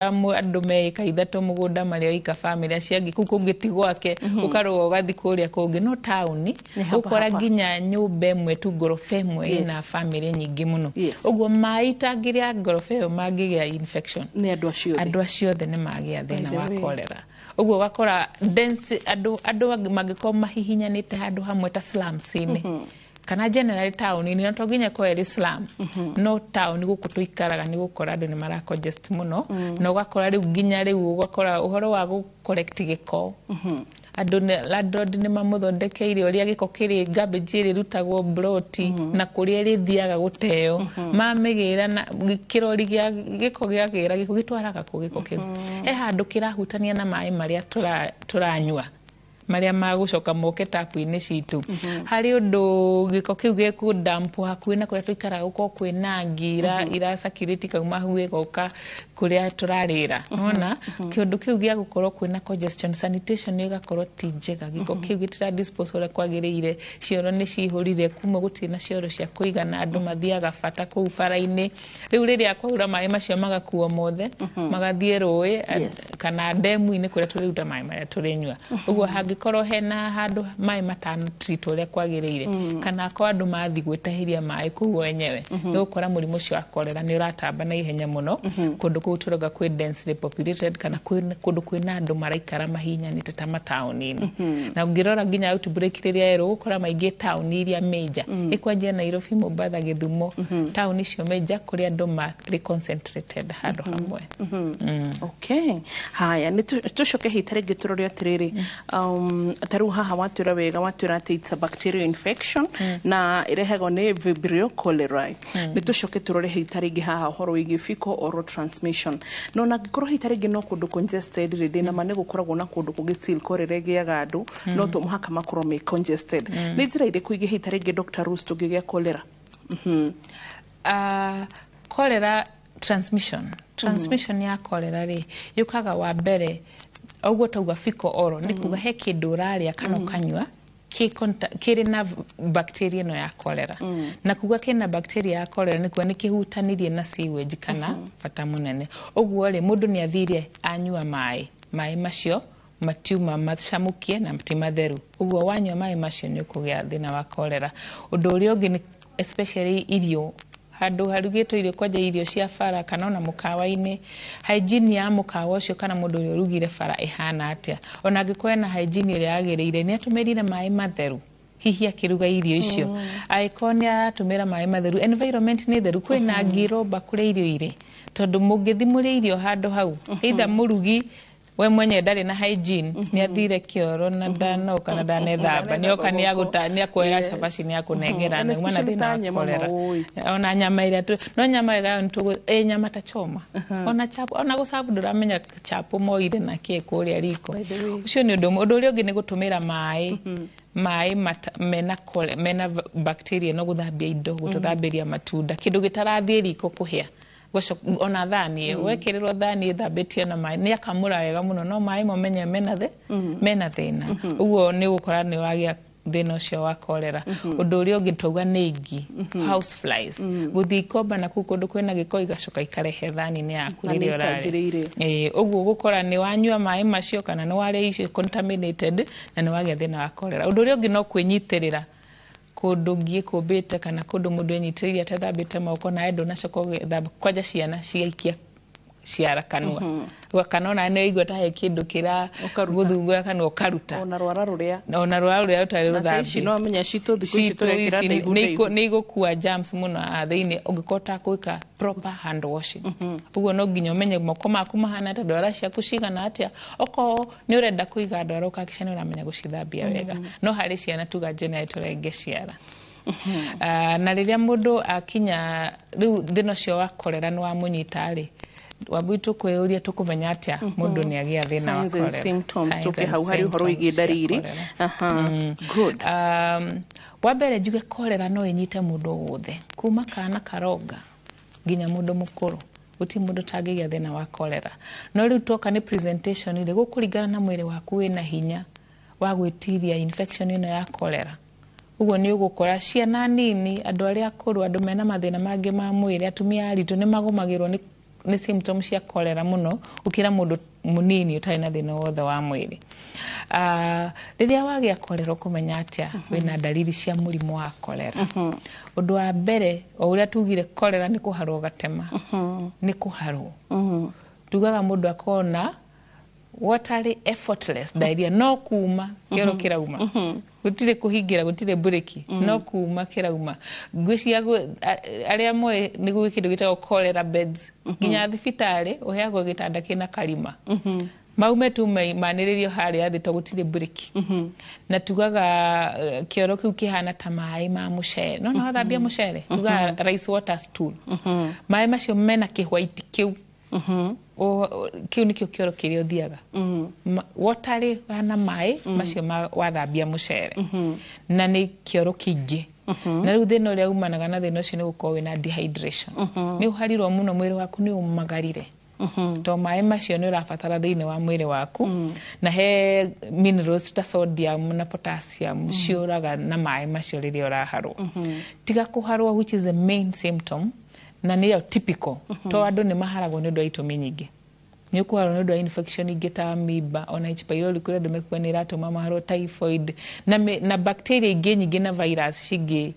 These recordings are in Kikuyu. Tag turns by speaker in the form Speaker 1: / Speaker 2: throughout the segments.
Speaker 1: Andũ me ĩka 3 mũgũnda marĩ oika, bamĩrĩ acio angĩ kũu kũngĩ ti gwake, ũkarũga ũgathiĩ kũrĩa kũngĩ. No taũni
Speaker 2: Nĩ hapa
Speaker 1: ũkora
Speaker 2: hapa.
Speaker 1: nginya nyũmba ĩmwe tu, ngoroba ĩmwe ĩna bamĩrĩ nyingĩ mũno. Ũguo maĩ itangi rĩa ngoroba ĩyo mangĩgĩa infection,
Speaker 2: Nĩ andũ acio othe.
Speaker 1: Andũ acio othe nĩ magĩa thĩna
Speaker 2: By the
Speaker 1: wa
Speaker 2: way.
Speaker 1: cholera. Ũguo ũgakora dense, andũ angĩ mangĩkorwo mahihinyanĩte handũ hamwe ta slums-inĩ kana generally taũni-inĩ, na to nginya ĩkorwo ĩrĩ slum, no taũni gũkũ tũikaraga, nĩ gũkora andũ nĩ mara congest mũno, na ũgakora rĩu nginya rĩu ũgakora ũhoro wa gũ collect gĩko, andũ landlord nĩ mamũthondekeire ũrĩa gĩko kĩrĩ, garbage ĩrĩrutagwo mburoti na kũrĩa ĩrĩthiaga gũteo. Mamĩgĩra na kĩrori gĩa gĩko, gĩagĩra gĩko, gĩtwaraga kũ gĩko kĩu? He handũ kĩrahutania na maĩ marĩa tũranyua, marĩa magũcoka moke tapu-inĩ citũ. Harĩ ũndũ gĩko kĩu gĩkũ hakuhĩ na kũrĩa tũikaraga, gũkorwo kwĩna ngi ira circulate ikauma hau ĩgoka kũrĩa tũrarĩra. Nĩwona kĩũndũ kĩu gĩa gũkorwo kwĩna congestion, sanitation ĩgakorwo ti njega, gĩko kĩu gĩtira dispose ũrĩa kwagĩrĩire, cioro nĩ cihũrire kuma, gũtirĩ na cioro cia kũigana, andũ mathiaga bata kũu bara-inĩ. Rĩu rĩrĩa kwaura, maĩ macio magakuo mothe magathiĩ rũĩ kana ndemu-inĩ kũrĩa tũrĩruta maĩ marĩa tũrĩnyua. Ũguo hangĩkorwo hena handũ maĩ matanatreatwo ũrĩa kwagĩrĩire, kana akorwo andũ mathiĩ gwĩtahĩria maĩ kũu wenyewe, nĩ ũgũkora mũrimũ ũcio wa cholera nĩ ũratamba na ihenya mũno kũndũ kũu tũrauga kwĩ densely populated, kana kũndũ kwĩna andũ maraikara mahinyanĩte ta mataũni-inĩ. Na ũngĩrora nginya outbreak rĩrĩa ĩrũ, ũgũkora maingĩ taũni iria major, ĩkwanjia Nairobi, Mombasa, Gĩthumo, taũni icio major kũrĩa andũ marĩ concentrated handũ hamwe.
Speaker 2: Okay, haya, nĩ tũcoke hihi ta rĩngĩ tũrore atĩrĩrĩ, ta rĩu haha watwĩra wega, watwĩra atĩ it's a bacterial infection na ĩrehagwo nĩ Vibrio cholerae. Nĩ tũcoke tũrore hihi ta rĩngĩ haha ũhoro wĩgiĩ fecal oral transmission. No na angĩkorwo hihi ta rĩngĩ no kũndũ congested rĩ, ndĩna ma nĩ gũkoragwo na kũndũ kũngĩ still cholera ĩgĩaga andũ, no to mũhaka makorwo me congested. Nĩ njĩra irĩkũ ingĩ hihi ta rĩngĩ, Dr. Rose, tũngĩgĩa cholera?
Speaker 1: Cholera transmission ya cholera rĩ, yũkaga wa mbere ũguo tauga fecal oral, nĩ kuga he kĩndũ ũrarĩa kana ũkanyua kĩrĩ na bacteria ĩno ya cholera. Na kuga kĩna bacteria ya cholera nĩ kuga nĩ kĩhutanirie na sewage kana bata mũnene. Ũguo rĩ, mũndũ nĩ athire anyua maĩ, maĩ macio matiuma macamũkie na ti matheru, ũguo wanyua maĩ macio nĩ ũkũgĩa thĩna wa cholera. Ũndũ ũrĩa ũngĩ nĩ especially irio, handũ harugĩtwo irio, kwanja irio cia bara kana ona mũkawa-inĩ, hygiene ya mũkawa ũcio kana mũndũ ũrĩa ũrugire bara ĩhana atĩa. Ona angĩkorwo ena hygiene ĩrĩa yagĩrĩire, nĩ atũmĩrire maĩ matheru hihi akĩruga irio icio? Angĩkorwo nĩ aratũmĩra maĩ matheru, environment nĩ theru, kwĩna ngi iromba kũrĩa irio irĩ, tondũ mũngĩthi mũrĩe irio handũ hau, either mũrugi we mwenyewe ndarĩ na hygiene, nĩ athire kĩoro na ndanoka na ndanethamba, nĩoka nĩ akuoera cabaci, nĩ akũnengera, na uma na
Speaker 2: Especially
Speaker 1: thĩna
Speaker 2: ta
Speaker 1: wa
Speaker 2: nyama.
Speaker 1: cholera.
Speaker 2: Maũĩ.
Speaker 1: Ona nyama ĩrĩa no nyama ĩgayo nĩ tũgũ ĩ nyama ta choma, ona chapo, ona gũcabu, ndũramenya chapo moire na kĩ kũrĩa riko.
Speaker 2: By the way.
Speaker 1: Ũcio nĩ ũndũ ũmwe. Ũndũ ũrĩa ũngĩ nĩ gũtũmĩra maĩ mena mena bacteria, no gũthambia indo, gũtũthambĩria matunda, kĩndũ gĩtarathiĩ riko kũhĩa. Ona thani ĩyo wekĩrĩrwo thani ĩthambĩtio na maĩ, nĩ akamũra wega mũno, no maĩ mo menye mena thĩna, ũguo nĩ ũgũkora nĩ wagĩa thĩna ũcio wa cholera. Ũndũ ũrĩa ũngĩ twauga nĩ ngi, house flies, gũthiĩ ikomba na kũu kũndũ kwĩna gĩko, igacoka ikarehe thani-inĩ yaku
Speaker 2: Na nĩ
Speaker 1: rĩrĩa ũrarĩa.
Speaker 2: Itagĩrĩire.
Speaker 1: Ĩĩ, ũguo gũkora nĩ wanyua maĩ macio kana nĩ warĩa icio contaminated na nĩ wagĩa thĩna wa cholera. Ũndũ ũrĩa ũngĩ no kwĩnyitĩrĩra kũndũ ngi ĩkũmbĩte kana kũndũ mũndũ enyitĩrĩire atethambĩte moko, nawe ndũnacoka ũgethamba, kwanja ciana cigaikia ciara kanua, kana ona nĩ waigua ta he kĩndũ kĩra
Speaker 2: Ũkaruta.
Speaker 1: gũthungura kanua, ũkaruta.
Speaker 2: Ona rwara rũrĩa
Speaker 1: Ona rwara rũrĩa rũtarĩ
Speaker 2: Na ta ici
Speaker 1: rũthambie.
Speaker 2: no amenya citũ thikũ ici
Speaker 1: Citũ
Speaker 2: tũrekĩra
Speaker 1: ici
Speaker 2: ndaihu
Speaker 1: nĩ
Speaker 2: ndaihu.
Speaker 1: nĩ igũkua germs mũno haha thĩinĩ ũngĩkorwo ũtakwĩka proper hand washing. Ũguo no nginya ũmenye moko maku mahana atĩa, ndwara ciaku cigana atĩa. Okorwo nĩ ũrenda kũiga ndwara, ũkahakikisha nĩ ũramenya gũcithambia wega. No harĩ ciana tuga generally tũrenge ciara. Ah, na rĩrĩa mũndũ akinya rĩu thĩna ũcio wa cholera nĩ wamũnyita rĩ, wambui tũkwĩyũria tũkũmenya atĩa mũndũ nĩ agĩa thĩna wa
Speaker 2: Signs and
Speaker 1: cholera?
Speaker 2: symptoms.
Speaker 1: Signs
Speaker 2: Tũke
Speaker 1: and
Speaker 2: hau harĩ ũhoro
Speaker 1: symptoms
Speaker 2: wĩgiĩ
Speaker 1: cia
Speaker 2: ndariri.
Speaker 1: cholera.
Speaker 2: Aha, good.
Speaker 1: Wa mbere njuge cholera no ĩnyite mũndũ o wothe, kuma kana karonga nginya mũndũ mũkũrũ, gũtirĩ mũndũ ũtangĩgĩa thĩna wa cholera. No rĩu tuoka nĩ presentation rĩ, gũkũringana na mwĩrĩ waku wĩna hinya wa gwĩtiria infection ĩno ya cholera. Ũguo nĩ ũgũkora ciana nini, andũ arĩa akũrũ, andũ mena mathĩna mangĩ ma mwĩrĩ, atumia aritũ nĩ magũmagĩrwo nĩ nĩ symptom cia cholera mũno gũkĩra mũndũ mũnini ũtarĩ na thĩna wothe wa mwĩrĩ. Rĩrĩa wagĩa cholera ũkũmenya atĩa wĩna dalili cia mũrimũ wa cholera? Ũndũ wa mbere, o ũrĩa tugire, cholera nĩ kũharwo gatema, nĩ kũharwo. Tugaga mũndũ akorwo na watery effortless diarrhea, no kuma kĩoro kĩrauma, gũtirĩ kũhingĩra, gũtirĩ mburĩki, no kuma kĩrauma. Ngwĩciria arĩa moĩ nĩ gwĩ kĩndũ gĩtagwo cholera beds, nginya thibitarĩ ũheagwo gĩtanda kĩna karima, maume tu manĩrĩrio harĩa thĩ to gũtirĩ mburĩki. Na tugaga kĩoro kĩu kĩhana ta maĩ ma mũcere, no na wathambia mũcere, tugaga rice water stool, maĩ macio mena kĩhwaiti kĩu. Kĩu nĩkĩo kĩoro kĩrĩa ũthiaga. Watery hana maĩ macio ma wathambia mũcere, na nĩ kĩoro kĩingĩ. Na rĩu thĩna ũrĩa umanaga na thĩna ũcio nĩ gũkorwo wĩna dehydration, nĩ ũharirwo mũno, mwĩrĩ waku nĩ ũmagarire to maĩ macio nĩ ũrabatara thĩinĩ wa mwĩrĩ waku, na he minerals ta sodium na potassium ciũraga na maĩ macio rĩrĩa ũraharwo. Tiga kũharwo, which is the main symptom na nĩyo typical, to andũ nĩ maharagwo nĩ ũndũ wa itũmi nyingĩ. Nĩ ũkũharwo nĩ ũndũ wa infection ingĩ ta amoeba, ona H pylori kũrĩ andũ mekuga nĩ ĩratũma maharwo, typhoid na, na bacteria ingĩ nyingĩ na virus cingĩ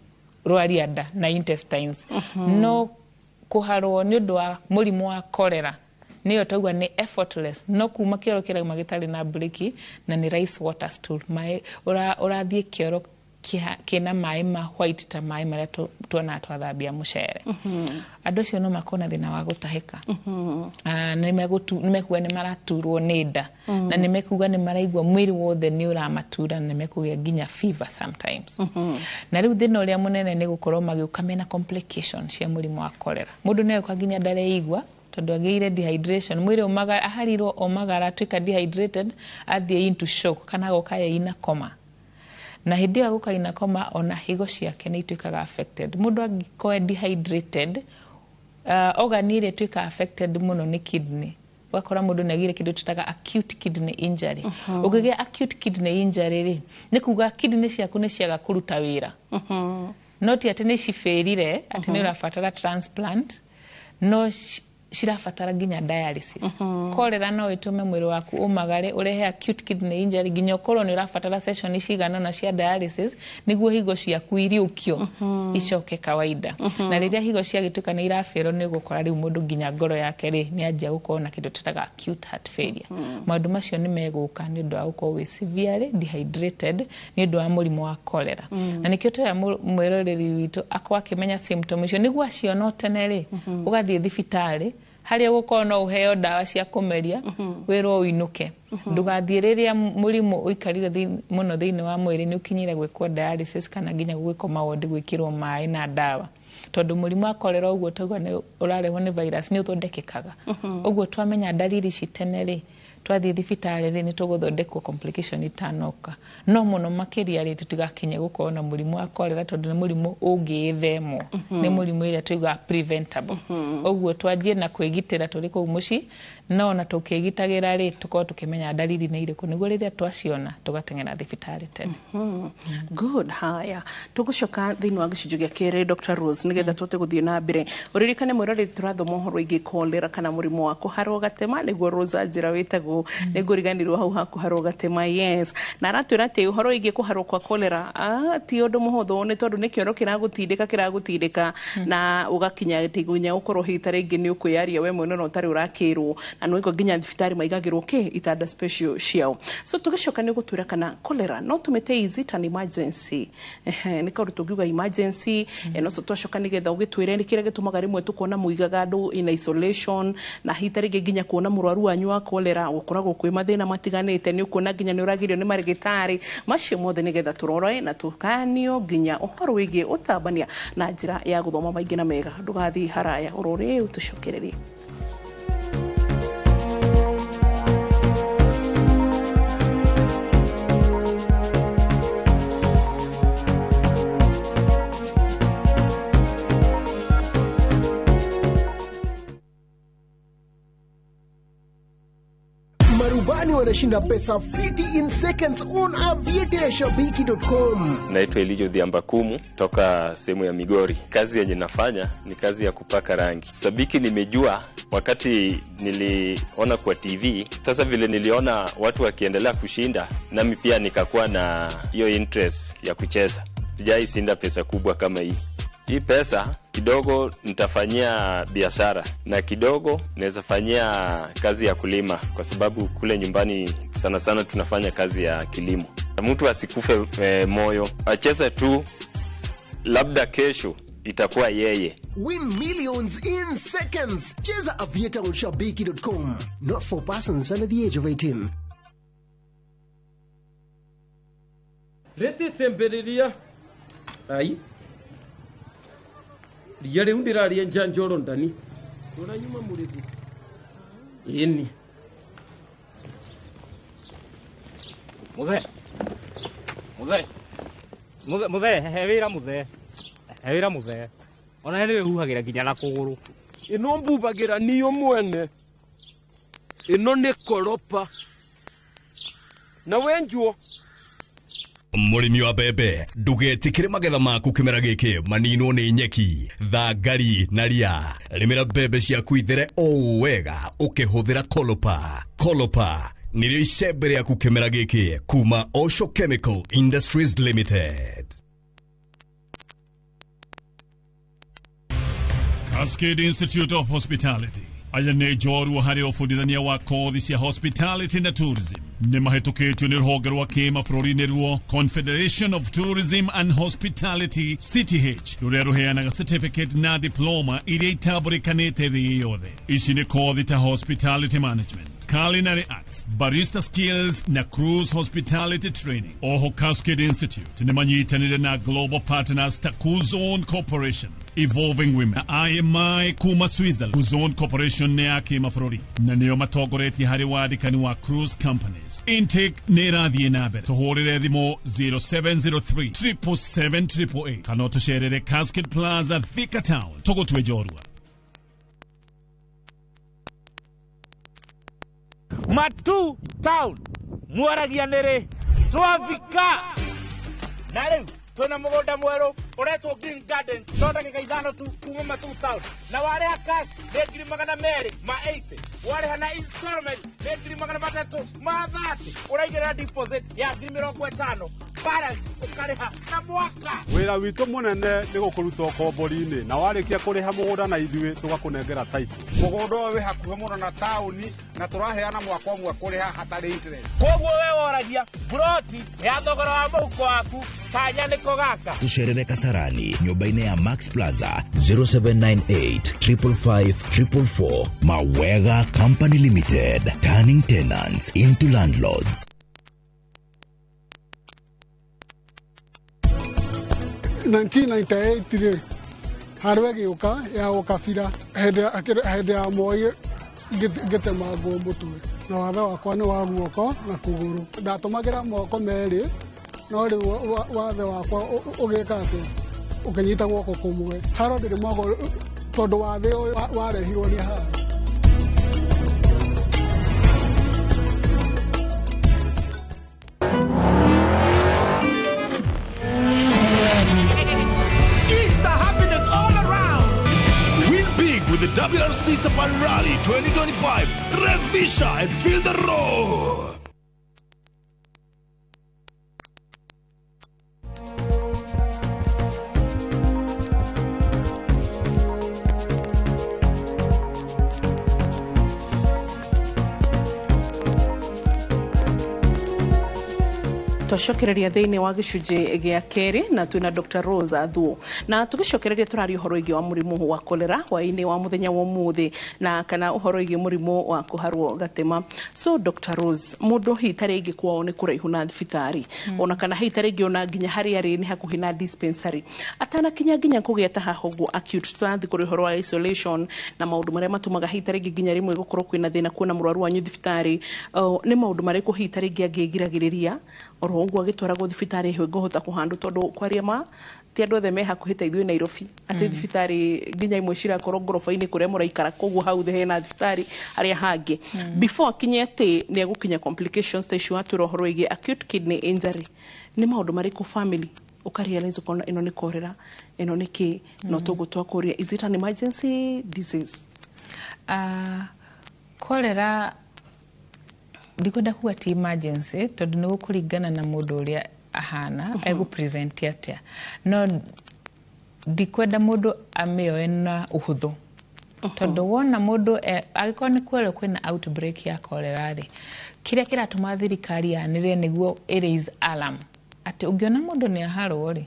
Speaker 1: rwaria nda na intestines. No kũharwo nĩ ũndũ wa mũrimũ wa cholera nĩyo tauga nĩ effortless, no kuma kĩoro kĩrauma gĩtarĩ na breki, na nĩ rice water stool, maĩ ũrathiĩ kĩoro kĩna maĩ ma white ta maĩ marĩa tuonaga twathambia mũcere. Andũ acio no makorwo na thĩna wa gũtahĩka. Nĩ mekuga nĩ maraturwo nĩ nda, na nĩ mekuga nĩ maraigua mwĩrĩ wothe nĩ ũramatura, na nĩ mekũgĩa nginya fever sometimes. Na rĩu thĩna ũrĩa mũnene nĩ gũkorwo magĩũka mena complication cia mũrimũ wa cholera. Mũndũ nĩ agĩũka nginya ndareigua tondũ agĩire dehydration, mwĩrĩ ũmaga, aharirwo omagara, atuĩka dehydrated, athiĩ into shock kana agoka ye ina coma. Na hĩndĩ ĩyo agũka ina coma, ona higo ciake nĩ ituĩkaga affected. Mũndũ angĩkorwo dehydrated, organ ĩrĩa ĩtuĩkaga affected mũno nĩ kidney. Ũgakora mũndũ nĩ agĩire kĩndũ tũtaga acute kidney injury. Ũngĩgĩa acute kidney injury rĩ, nĩ kuga kidney ciaku nĩ ciaga kũruta wĩra, no ti atĩ nĩ cibĩrire atĩ nĩ ũrabatara transplant, no cirabatara nginya dialysis. Cholera no ĩtũme mwĩrĩ waku ũmagare, ũrehe acute kidney injury, nginya ũkorwo nĩ ũrabatara session cigana ũna cia dialysis nĩguo higo ciaku iriũkio icoke kawaida. Na rĩrĩa higo ciagĩtuĩka nĩ irabĩrwo, nĩ ũgũkora rĩu mũndũ nginya ngoro yake rĩ nĩ anjia gũkorwo na kĩndũ tũtaga acute heart failure. Maũndũ macio nĩ megũka nĩ ũndũ wa gũkorwo wĩ severely dehydrated nĩ ũndũ wa mũrimũ wa cholera. Na nĩkĩo tũrera mwĩroreri witũ akorwo akĩmenya symptom icio nĩguo aciona o tene rĩ, ũgathiĩ thibitarĩ harĩa ũgũkorwo no ũheo ndawa cia kũmeria, wĩrwo ũinũke. Ndũgathiĩ rĩrĩa mũrimũ ũikarire mũno thĩinĩ wa mwĩrĩ, nĩ ũkinyire gwĩkwo dialysis kana nginya gwĩkwo mawodi, gwĩkĩrwo maĩ na ndawa, tondũ mũrimũ wa cholera, ũguo tauga nĩ ũrarehwo nĩ virus, nĩ ũthondekekaga. Ũguo twamenya dalili ici tene rĩ, twathiĩ thibitarĩ rĩ, nĩ tũgũthondekwo complication itanoka. No mũno makĩria rĩ, tũtigakinye gũkorwo na mũrimũ wa cholera, tondũ nĩ mũrimũ ũngĩĩthemwo, nĩ mũrimũ ĩrĩa tuigaga preventable. Ũguo twanjie na kwĩgitĩra tũrĩ kũu mũciĩ, no ona tũkĩgitagĩra rĩ, tũkorwo tũkĩmenya dalili nĩ irĩkũ nĩguo rĩrĩa twaciona tũgateng'era thibitarĩ tene.
Speaker 2: Good. Haya, tũgũcoka thĩinĩ wa gĩcunjĩ gĩa kerĩ, Dr. Rose, nĩgetha tũhote gũthiĩ na mbere. Ũririkane mwĩroreri, tũrathoma ũhoro wĩgiĩ cholera kana mũrimũ wa kũharwo gatema, nĩguo Rose anjĩra wĩtagwo, nĩngũriganĩrwo hau ha kũharwo gatema. Yes, na aratwĩra atĩ ũhoro wĩgiĩ kũharwo kwa cholera ti ũndũ mũhũthũ, nĩ tondũ nĩ kĩoro kĩragũtindĩka kĩragũtindĩka na ũgakinya atĩ nginya ũkorwo hihi ta rĩngĩ nĩ ũkwĩyaria we mwene na ũtarĩ ũrakĩrwo, na nĩ waigua nginya thibitarĩ maigagĩrwo kĩ itanda special ciao. So tũgĩcoka nĩ ũgũtwĩra kana cholera no tũmĩte is it an emergency? Ehe, nĩ kaũndũ tũngiuga emergency? No so twacoka nĩgetha ũgĩtwĩre nĩ kĩrĩa gĩtũmaga rĩmwe tũkona mũigaga andũ in isolation, na hihi ta rĩngĩ nginya kuona mũrwaru wanyu wa cholera gũkoragwo kwĩ mathĩna matiganĩte, nĩ ũkuona nginya nĩ ũragirio nĩ marĩgĩtarĩ macio mothe, nĩgetha tũrore na tũkanio nginya ũhoro wĩgiĩ ũtambania na njĩra ya gũthoma maingĩ na mega. Ndũgathiĩ haraya, ũrore ũtũcokererie.
Speaker 3: Marubani wanashinda pesa fiti in seconds on aviator.shabiki.com.
Speaker 4: Naitwa Elijo Dhiambakumu toka sehemu ya Migori. Kazi yenye nafanya ni kazi ya kupaka rangi. Sabiki nimejua wakati niliona kwa TV. Sasa vile niliona watu wakiendelea kushinda, nami pia nikakuwa na hiyo interest ya kucheza. Sijai shinda pesa kubwa kama hii. Hii pesa kidogo nitafanyia biashara na kidogo naweza fanyia kazi ya kulima, kwa sababu kule nyumbani sana sana tunafanya kazi ya kilimo. Mtu asikufe moyo, acheze tu, labda kesho itakuwa yeye.
Speaker 3: Win millions in seconds. Cheza Aviator on shabiki.com. Not for persons under the age of 18.
Speaker 5: Rĩtĩ cemberiria ai ria rĩu ndĩraria njanjoro ndani tũranyuma mũrĩthi ĩni.
Speaker 6: Muthe, muthe, muthe, muthe, he wĩra muthe, he wĩra muthe. Ona nĩ wĩhuhagĩra nginya na kũgũrũ.
Speaker 5: Ĩno mbubagĩra niyo mwene, ĩno nĩ koropa na wenjwo.
Speaker 7: Mũrĩmi wa mbembe, ndũgetĩkĩre magetha maku kĩmera gĩkĩ maninwo nĩ nyeki, thangari na ria. Rĩmĩra mbembe ciaku ithere o wega ũkĩhũthĩra Kolopa. Kolopa nĩrĩo icembe rĩaku kĩmera gĩkĩ kuma Osho Chemical Industries Limited.
Speaker 8: Cascade Institute of Hospitality aya nĩ njorua harĩ ũbundithania wa kothi cia hospitality na tourism. Nĩ mahĩtũkĩtio nĩ rũhonge rwa kĩmabũrũri nĩruo Confederation of Tourism and Hospitality, CTH, rũrĩa rũheanaga certificate na diploma iria itambũrĩkanĩte thĩ yothe. Ici nĩ kothi ta hospitality management, culinary arts, barista skills na cruise hospitality training. Oho Cascade Institute nĩ manyitanĩire na global partners ta Kuzon Corporation, Evolving Women na IMI kuma Switzerland. Kuzon Corporation nĩ ya kĩmabũrũri na nĩo matongoretie harĩ wandĩkani wa cruise companies. Intake nĩ ĩrathiĩ na mbere. Tũhũrĩre thimũ 0703 777 888 kana ũtũcerere Cascade Plaza, Thika Town. Tũgũtue njorua.
Speaker 9: Matu Town mwaragia nĩrĩ twafika na rĩu twĩna mũgũnda mwerũ ũretwo Green Gardens, no ndagĩka 5 tu kuma Matu Town, na warĩha cash nĩ 280,000, warĩha na installment nĩ 330,000, ũraigĩrĩra deposit ya 50,000, balance ũkarĩha na mwaka.
Speaker 10: Wĩra witũ mũnene nĩ gũkũruta ũkombori-inĩ, na warĩkia kũrĩha mũgũnda na ithuĩ tũgakũnengera title.
Speaker 11: Mũgũnda ũyũ wĩ hakuhĩ mũno na taũni na tũraheana mwaka ũmwe kũrĩha hatarĩ interest.
Speaker 9: Koguo we woragia broti ya thogora wa mũhuko waku kanya nĩko gaka.
Speaker 12: Tũcerere Kasarani nyũmba-inĩ ya Max Plaza 0798 555 444. Mawega Company Limited, turning tenants into landlords.
Speaker 13: 1998 rĩ harũ ĩgĩũka ya ũkabira hĩndĩ ya Moi ngĩtemangwo mũtwe na wathe wakwa nĩ wa guoko na kũgũrũ. Ndatũmagĩra moko merĩ, no rĩu wathe wakwa ũgĩka atĩ ũkĩnyita guoko kũmwe. Haro ndĩrĩ moko tondũ wathe ũyũ warehirwo nĩ haha.
Speaker 7: With the WRC Safari Rally 2025, Revisha and feel the roar.
Speaker 2: Twacokereria thĩinĩ wa gĩcunjĩ gĩa kerĩ na twĩna Dr. Rose Athuo na tũgĩcokereria tũraria ũhoro wĩgiĩ wa mũrimũ wa kolera hwaĩ-inĩ wa mũthenya wa ũmũthĩ na kana ũhoro wĩgiĩ mũrimũ wa kũharwo gatema. So Dr. Rose, mũndũ hihi ta rĩngĩ kwao nĩ kũraihu na thibitarĩ, ona kana hihi ta rĩngĩ ona nginya harĩa arĩ nĩ hakuhĩ na dispensary, atanakinya nginya kũgĩa ta haha ũguo acute, tũrathiĩ kũrĩ ũhoro wa isolation na maũndũ marĩa matũmaga hihi ta rĩngĩ nginya rĩmwe gũkorwo kwĩna thĩna kuona mũrwaru wanyu thibitarĩ, nĩ maũndũ marĩkũ hihi ta rĩngĩ angĩgiragĩrĩria Oro ũguo agĩtwaragwo thibitarĩ ĩyo ĩngĩhota kũhandwo, tondũ kwaria ma ti andũ othe me hakuhĩ ta ithuĩ Nairobi, atĩ thibitarĩ nginya imwe cirakorwo ngoroba-inĩ kũrĩa mũraikara, koguo hau thĩ hena thibitarĩ harĩa hangĩ. Before akinye atĩ nĩ egũkinya complications ta icio watwĩra ũhoro wĩgiĩ acute kidney injury, nĩ maũndũ marĩkũ family ũkarealize ũkona ĩno nĩ cholera, ĩno nĩ kĩ? No toguo twakũria, is it an emergency disease?
Speaker 1: Cholera ndikwenda kuga ti emergency, tondũ nĩ gũkũringana na mũndũ ũrĩa ahana, egũ present atĩa. No ndikwenda mũndũ amĩoe na ũhũthũ, tondũ wona mũndũ angĩkorwo nĩ kwerwo kwĩna outbreak ya cholera rĩ, kĩrĩa kĩratũma thirikari yanĩrĩre nĩguo ĩ raise alarm atĩ ũngĩona mũndũ nĩ aharwo rĩ,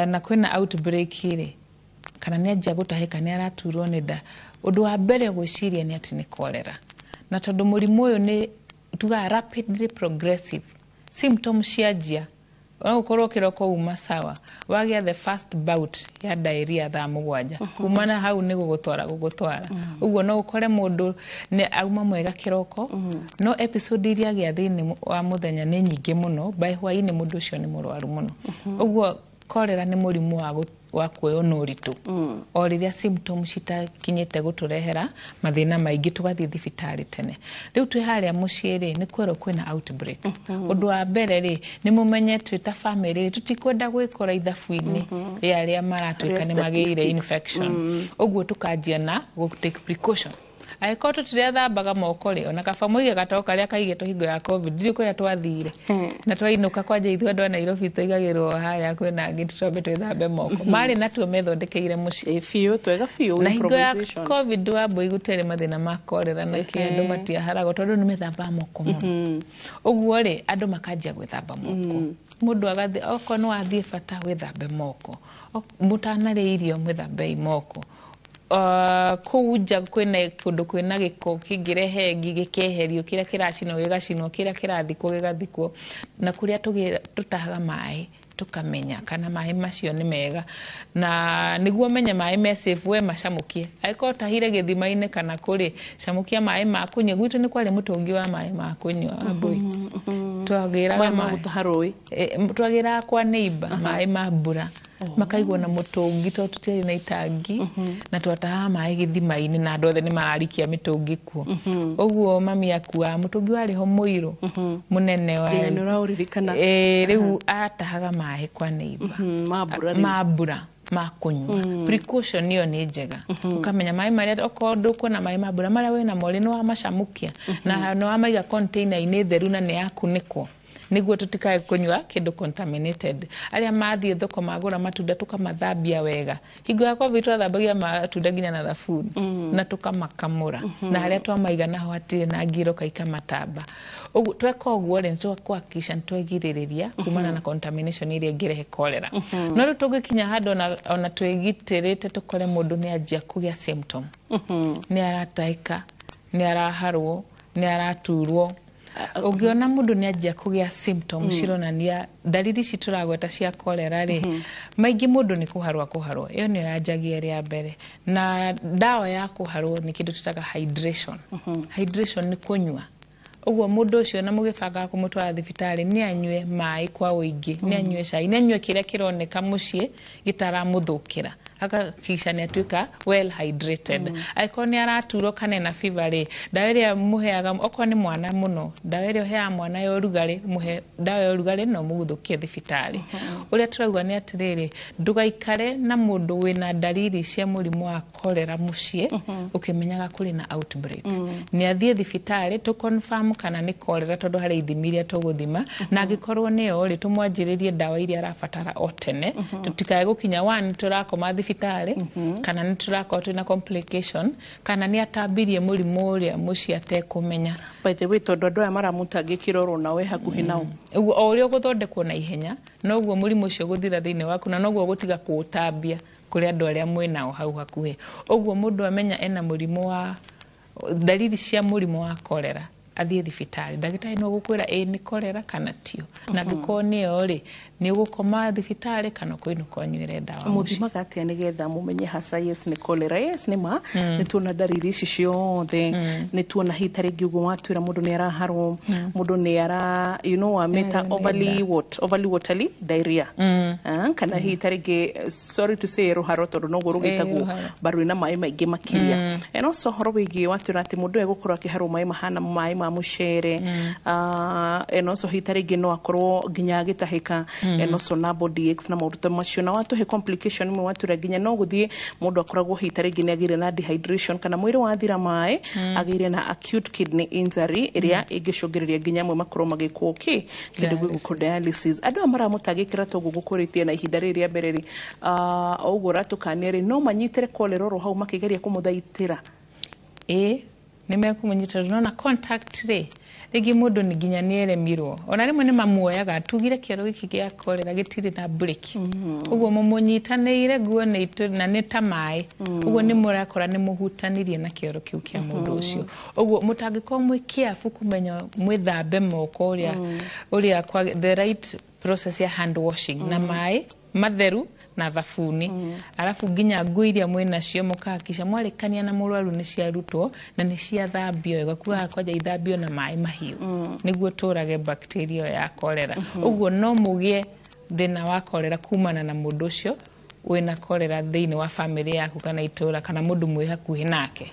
Speaker 1: na kwĩna outbreak rĩ, kana nĩ anjia gũtahĩka, nĩ araturwo nĩ nda, ũndũ wa mbere gwĩciria nĩ atĩ nĩ cholera. Na tondũ mũrimũ ũyũ nĩ tugaga rapidly progressive, symptoms cianjia no ũkorwo kĩroko uma sawa, wagĩa the first bout ya diarrhea thaa 7, kuma na hau nĩ gũgũtwara gũgũtwara. Ũguo no ũkore mũndũ nĩ auma mwega kĩroko, no episode iria agĩa thĩinĩ wa mũthenya nĩ nyingĩ mũno, by hwaĩ-inĩ mũndũ ũcio nĩ mũrwaru mũno. Ũguo cholera nĩ mũrimũ wa kuoywo na ũritũ. O rĩrĩa symptoms citakinyĩte gũtũrehera mathĩna maingĩ, tũgathiĩ thibitarĩ tene. Rĩu twĩ harĩa mũciĩ rĩ, nĩ kwerwo kwĩna outbreak, ũndũ wa mbere rĩ, nĩ mũmenye twĩ ta family rĩ, tũtikwenda gwĩkora ithabu-inĩ rĩa arĩa maratuĩka nĩ magĩire
Speaker 2: statistics.
Speaker 1: infection. Ũguo tũkanjia na gũ take precaution. Angĩkorwo tũtirethambaga moko rĩ, ona kaba mũige gatoro karĩa kaigĩtwo hingo ya COVID. Ndiũĩ kũrĩa twathire na twainũka, kwanja ithuĩ andũ a Nairobi tũigagĩrwo harĩa kwĩna angĩ, tũtwambe twĩthambe moko. Marĩ natuo methondekeire mũciĩ.
Speaker 2: Biũ, twega biũ.
Speaker 1: Na hingo ya
Speaker 2: Improvisation.
Speaker 1: COVID wambui gũtiarĩ mathĩna ma korera na kĩ, andũ matiaharagwo tondũ nĩ methambaga moko mũno. Ũguo rĩ, andũ makanjia gwĩthamba moko. Mũndũ agathiĩ, okorwo nĩ wathiĩ bata, wĩthambe moko. Mũtanarĩa irio, mwĩthambei moko. Kũu nja kwĩna kũndũ kwĩna gĩko kĩngĩrehe ngi, gĩkeherio, kĩrĩa kĩracinwo gĩgacinwo, kĩrĩa kĩrathikwo gĩgathikwo, na kũrĩa tũtahaga maĩ, tũkamenya kana maĩ macio nĩ mega. Na nĩguo menye maĩ me safe, we macamũkie. Angĩkorwo ũtahire gĩthima-inĩ kana kũrĩ, camũkia maĩ ma kũnyua. Gwitũ nĩ kwarĩ mũtũngi wa maĩ ma kũnyua, Wambui. Twagĩraga
Speaker 2: Maĩ ma
Speaker 1: maĩ
Speaker 2: gũtaha rũĩ.
Speaker 1: Twagĩraga kwa neighbor maĩ ma mbura, makaigwo na mũtũngi tondũ tũtiarĩ na itangi, na twatahaga maĩ gĩthima-inĩ, na andũ othe nĩ mararikia mĩtũngi kuo. Ũguo mami akuaga mũtũngi warĩ ho mũirũ mũnene wa
Speaker 2: Nginya nĩ ũraũririkana.
Speaker 1: Rĩu atahaga maĩ kwa neighbor.
Speaker 2: Ma mbura rĩu.
Speaker 1: Ma mbura ma kũnyua. Precaution ĩyo nĩ njega, ũkamenya maĩ marĩa, okorwo ndũkuona maĩ ma mbura, marĩa wĩnamo rĩ, nĩ wamacamũkia na nĩ wamaiga container-inĩ theru na nĩ yakunĩkwo, nĩguo tũtikae kũnyua kĩndũ contaminated. Arĩa mathiĩ thoko magũra matunda, tũkamathambia wega. Hingo ya COVID twathambagia matunda nginya na thabuni na tũkamakamũra, na harĩa twamaiga naho hatirĩ na ngiroka ikamatamba. Ũguo tweka ũguo rĩ, nĩ tũkũhakikisha nĩ twegirĩrĩria kumana na contamination ĩrĩa ĩngĩrehe cholera. No rĩu tũngĩkinya handũ ona twĩgitĩrĩte, tũkore mũndũ nĩ anjia kũgĩa symptom, nĩ aratahĩka, nĩ araharwo, nĩ araturwo, ũngĩona mũndũ nĩ anjia kũgĩa symptom cironania dalili ici tũragweta cia cholera rĩ, maingĩ mũndũ nĩ kũharwo kũharwo, ĩyo nĩyo yanjagia ĩrĩ ya mbere. Na ndawa ya kũharwo nĩ kĩndũ tũtaga hydration. Hydration nĩ kũnyua. Ũguo mũndũ ũcio na mũgĩbangaga kũmũtwara thibitarĩ, nĩ anyue maĩ kwa ũingĩ, nĩ anyue cai, nĩ anyue kĩrĩa kĩroneka mũciĩ gĩtaramũthũkĩra, akahakikisha nĩ atuĩka well hydrated. Angĩkorwo nĩ araturwo kana ena fever rĩ, ndawa ĩrĩa mũheaga, okorwo nĩ mwana mũno, ndawa ĩrĩa ũheaga mwana ya ũrugarĩ, mũhe ndawa ya ũrugarĩ no mũguthũkie thibitarĩ. Ũrĩa tũrauga nĩ atĩrĩrĩ, ndũgaikare na mũndũ wĩna dalili cia mũrimũ wa cholera mũciĩ ũkĩmenyaga kũrĩ na outbreak. Nĩ athiĩ thibitarĩ tũ confirm kana nĩ cholera, tondũ harĩ ithimi iria tũgũthima, na angĩkorwo nĩyo rĩ, tũmwanjĩrĩrie ndawa iria arabatara o tene, tũtikae gũkinya one tũrakoma thibitarĩ, kana nĩ tũrakorwo twĩna complication, kana nĩ atambirie mũrimũ ũrĩa mũciĩ atekũmenya.
Speaker 2: By the way, tondũ andũ aya maramũtangĩkĩra oro nawe hakuhĩ nao.
Speaker 1: Ũguo o ũrĩa ũgũthondekwo na ihenya, noguo mũrimũ ũcio ũgũthira thĩinĩ waku, na noguo ũgũtiga kũũtambia kũrĩ andũ arĩa mwĩ nao hau hakuhĩ. Ũguo mũndũ amenya ena mũrimũ wa dalili cia mũrimũ wa cholera, Athiĩ thibitarĩ, ndagĩtarĩ no gũkwĩra ĩĩ nĩ korera kana tio, na angĩkorwo nĩyo rĩ, nĩ ũgũkoma thibitarĩ kana ũkũinũka ũnyuĩre ndawa mũciĩ.
Speaker 2: Mũthimaga atĩa nĩgetha mũmenye hasa yes nĩ cholera? Yes, nĩ ma nĩ tuona ndariri ici ciothe, nĩ tuona hihi ta rĩngĩ ũguo watwĩra mũndũ nĩ araharwo, mũndũ nĩ ara wamĩta
Speaker 1: Nĩ
Speaker 2: overly what, overly watery diarrhea. Ah, kana hihi ta rĩngĩ, sorry to say, rũharo, tondũ noguo rũgĩtagwo,
Speaker 1: rũharo.
Speaker 2: But rwĩna maĩ maingĩ makĩria. And also ũhoro wĩgiĩ watwĩra atĩ mũndũ ũyũ egũkorwo akĩharwo maĩ mahana maĩ ma mũcere. Ah, and also hihi ta rĩngĩ no akorwo nginya agĩtahĩka, and also na body aches na maũndũ ta macio. Na watũhe complication imwe, watwĩra nginya no gũthiĩ mũndũ akoragwo hihi ta rĩngĩ nĩ agĩire na dehydration kana mwĩrĩ wathira maĩ, agĩire na acute kidney injury ĩrĩa ĩngĩcũngĩrĩria nginya amwe makorwo magĩkwo kĩ kĩndũ gĩgũkwo dialysis. Andũ aya maramũtangĩkĩra toguo gũkũrĩtie na ihinda rĩrĩ rĩa mbere rĩ, o ũguo ũratũkania rĩ, no manyitĩre cholera oro hau makĩgeria kũmũthaitĩra?
Speaker 1: Ĩĩ, nĩ mekũmũnyita tondũ nona contact rĩ, rĩngĩ mũndũ nĩ nginya nĩ eremirwo. Ona rĩmwe nĩ mamuoyaga, tugire kĩoro gĩkĩ gĩa korera gĩtirĩ na break, ũguo mũmũnyitanĩire nguo nĩ na nĩ ta maĩ, ũguo nĩ mũrakora nĩ mũhutanirie na kĩoro kĩu kĩa mũndũ ũcio. Ũguo mũtangĩkorwo mwĩ careful kũmenya mwĩthambe moko ũrĩa the right process ya hand washing na maĩ matheru na thabuni, arabu nginya nguo iria mwĩ nacio mũkahakikisha mwarĩkania na mũrwaru nĩ ciarutwo na nĩ ciathambio wega, kugaga kwanja ithambio na maĩ mahiũ nĩguo tũrage bacteria ya korera. Ũguo no mũgĩe thĩna wa korera kumana na mũndũ ũcio wĩna korera thĩinĩ wa famĩlĩ yaku kana itũra kana mũndũ mwĩ hakuhĩ nake.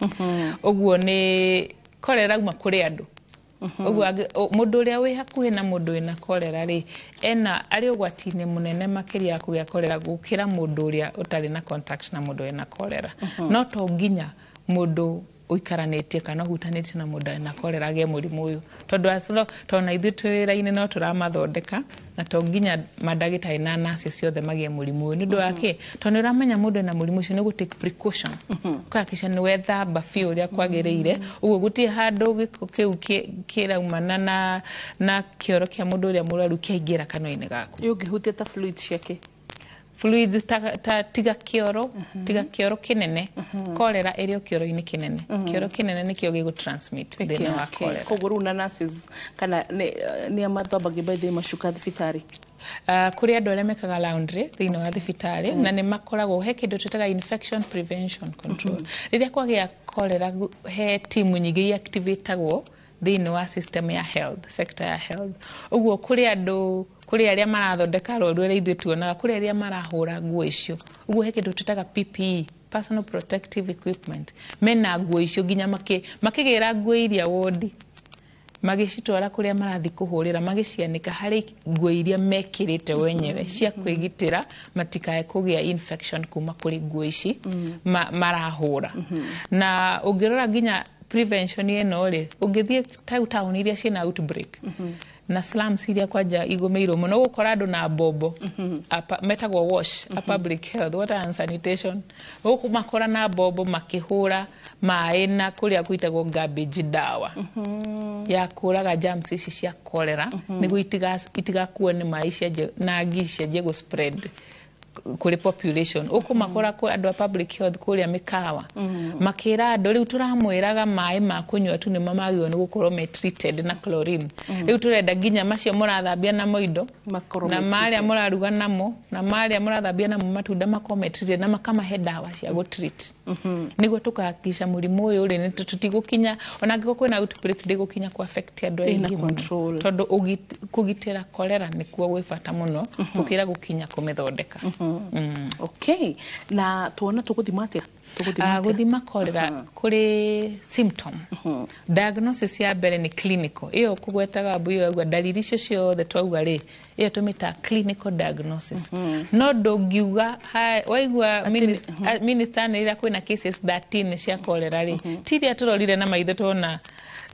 Speaker 1: Ũguo nĩ korera uma kũrĩ andũ. Ũguo mũndũ ũrĩa wĩ hakuhĩ na mũndũ wĩna korera rĩ, ena arĩ ũgwati-inĩ mũnene makĩria ya kũgĩa korera gũkĩra mũndũ ũrĩa ũtarĩ na contact na mũndũ wĩna korera. No to nginya mũndũ ũikaranĩtie kana ũhutanĩtie na mũndũ wĩna korera agĩe mũrimũ ũyũ, tondũ tondũ na ithuĩ twĩ wĩra-inĩ no tũramathondeka, na to nginya mandagĩtarĩ na nurses ciothe magĩe mũrimũ ũyũ. Nĩ ũndũ wa kĩ? Tondũ nĩ ũramenya mũndũ ena mũrimũ ũcio, nĩ gũ take precaution, ũkahakikisha nĩ wethamba biũ ũrĩa kwagĩrĩire. Ũguo gũtirĩ handũ gĩko kĩu kĩraumana na kĩoro kĩa mũndũ ũrĩa mũrwaru kĩaingĩra kanua-inĩ gaku.
Speaker 2: Ĩ ũngĩhutia ta fluid ciake?
Speaker 1: Fluids ta tiga kĩoro kĩnene. Korera ĩrĩ o kĩoro-inĩ kĩnene. Kĩoro kĩnene nĩkĩo gĩgũ transmit thĩna wa korera.
Speaker 2: Koguo rĩu na nurses kana nĩ amathambagia by the way macuka thibitarĩ?
Speaker 1: Kũrĩ andũ arĩa mekaga laundry thĩinĩ wa thibitarĩ, na nĩ makoragwo he kĩndũ twĩtaga infection prevention control. Rĩrĩa kwagĩa korera, he timu nyingĩ iactivatagwo thĩinĩ wa system ya health, sector ya health. Ũguo kũrĩ andũ, kũrĩ arĩa marathondeka arwaru arĩa ithuĩ tuonaga, kũrĩ arĩa marahũra nguo icio. Ũguo he kĩndũ twĩtaga PPE, personal protective equipment, mena nguo icio nginya makĩgĩra nguo iria wodi, magĩcitwara kũrĩa marathiĩ kũhũrĩra, magĩcianĩka, harĩ nguo iria mekĩrĩte wenyewe cia kwĩgitĩra matikae kũgĩa infection kuma kũrĩ nguo ici marahũra. Na ũngĩrora nginya prevention ĩno rĩ, ũngĩthiĩ ta taũni iria ciĩna outbreak na slums iria kwanja igũmĩirwo mũno, ũgũkora andũ na mbombo metagwo wash, a public health, water and sanitation. Ũkũmakora na mbombo makĩhũra maĩ na kũrĩa gwĩtagwo garbage, dawa ya kũraga germs ici cia cholera, nĩguo itigakuo nĩ maĩ cianjie na ngi cianjie gũ spread kũrĩ population. Ũkũmakora andũ a public health kũrĩa mĩkawa makĩra andũ, rĩu tũramwĩraga maĩ ma kũnyua tu nĩmo magĩrĩirwo nĩ gũkorwo me treated na chlorine, rĩu tũrenda nginya macio mũrathambia namo indo
Speaker 2: makorwo
Speaker 1: na
Speaker 2: me
Speaker 1: marĩa
Speaker 2: treated.
Speaker 1: Mũraruga namo na marĩa mũrathambia namo matunda makorwo me treated, na makamahe ndawa cia gũ treat nĩguo tũkahakikisha mũrimũ ũyũ rĩ, nĩ tũtigũkinya, ona angĩkorwo kwĩna outbreak, ndĩgũkinya kũ affect andũ
Speaker 2: Ĩna
Speaker 1: aingĩ mũno,
Speaker 2: control.
Speaker 1: tondũ kũgitĩra korera nĩkuo gwĩ bata mũno gũkĩra gũkinya kũmĩthondeka.
Speaker 2: Okay, na tuona tũgũthima atĩa? Tũgũthima atĩa?
Speaker 1: Gũthima korera, kũrĩ symptom diagnosis ya mbere nĩ clinical, ĩyo kũgwetaga mbu ĩyo yaugua ndariri icio ciothe twauga rĩ, ĩyo tũmĩtaga clinical diagnosis. No ndũngiuga waigua minister anĩrĩra kwĩna cases 13 cia korera rĩ, ti iria tũrorire na maitho tuona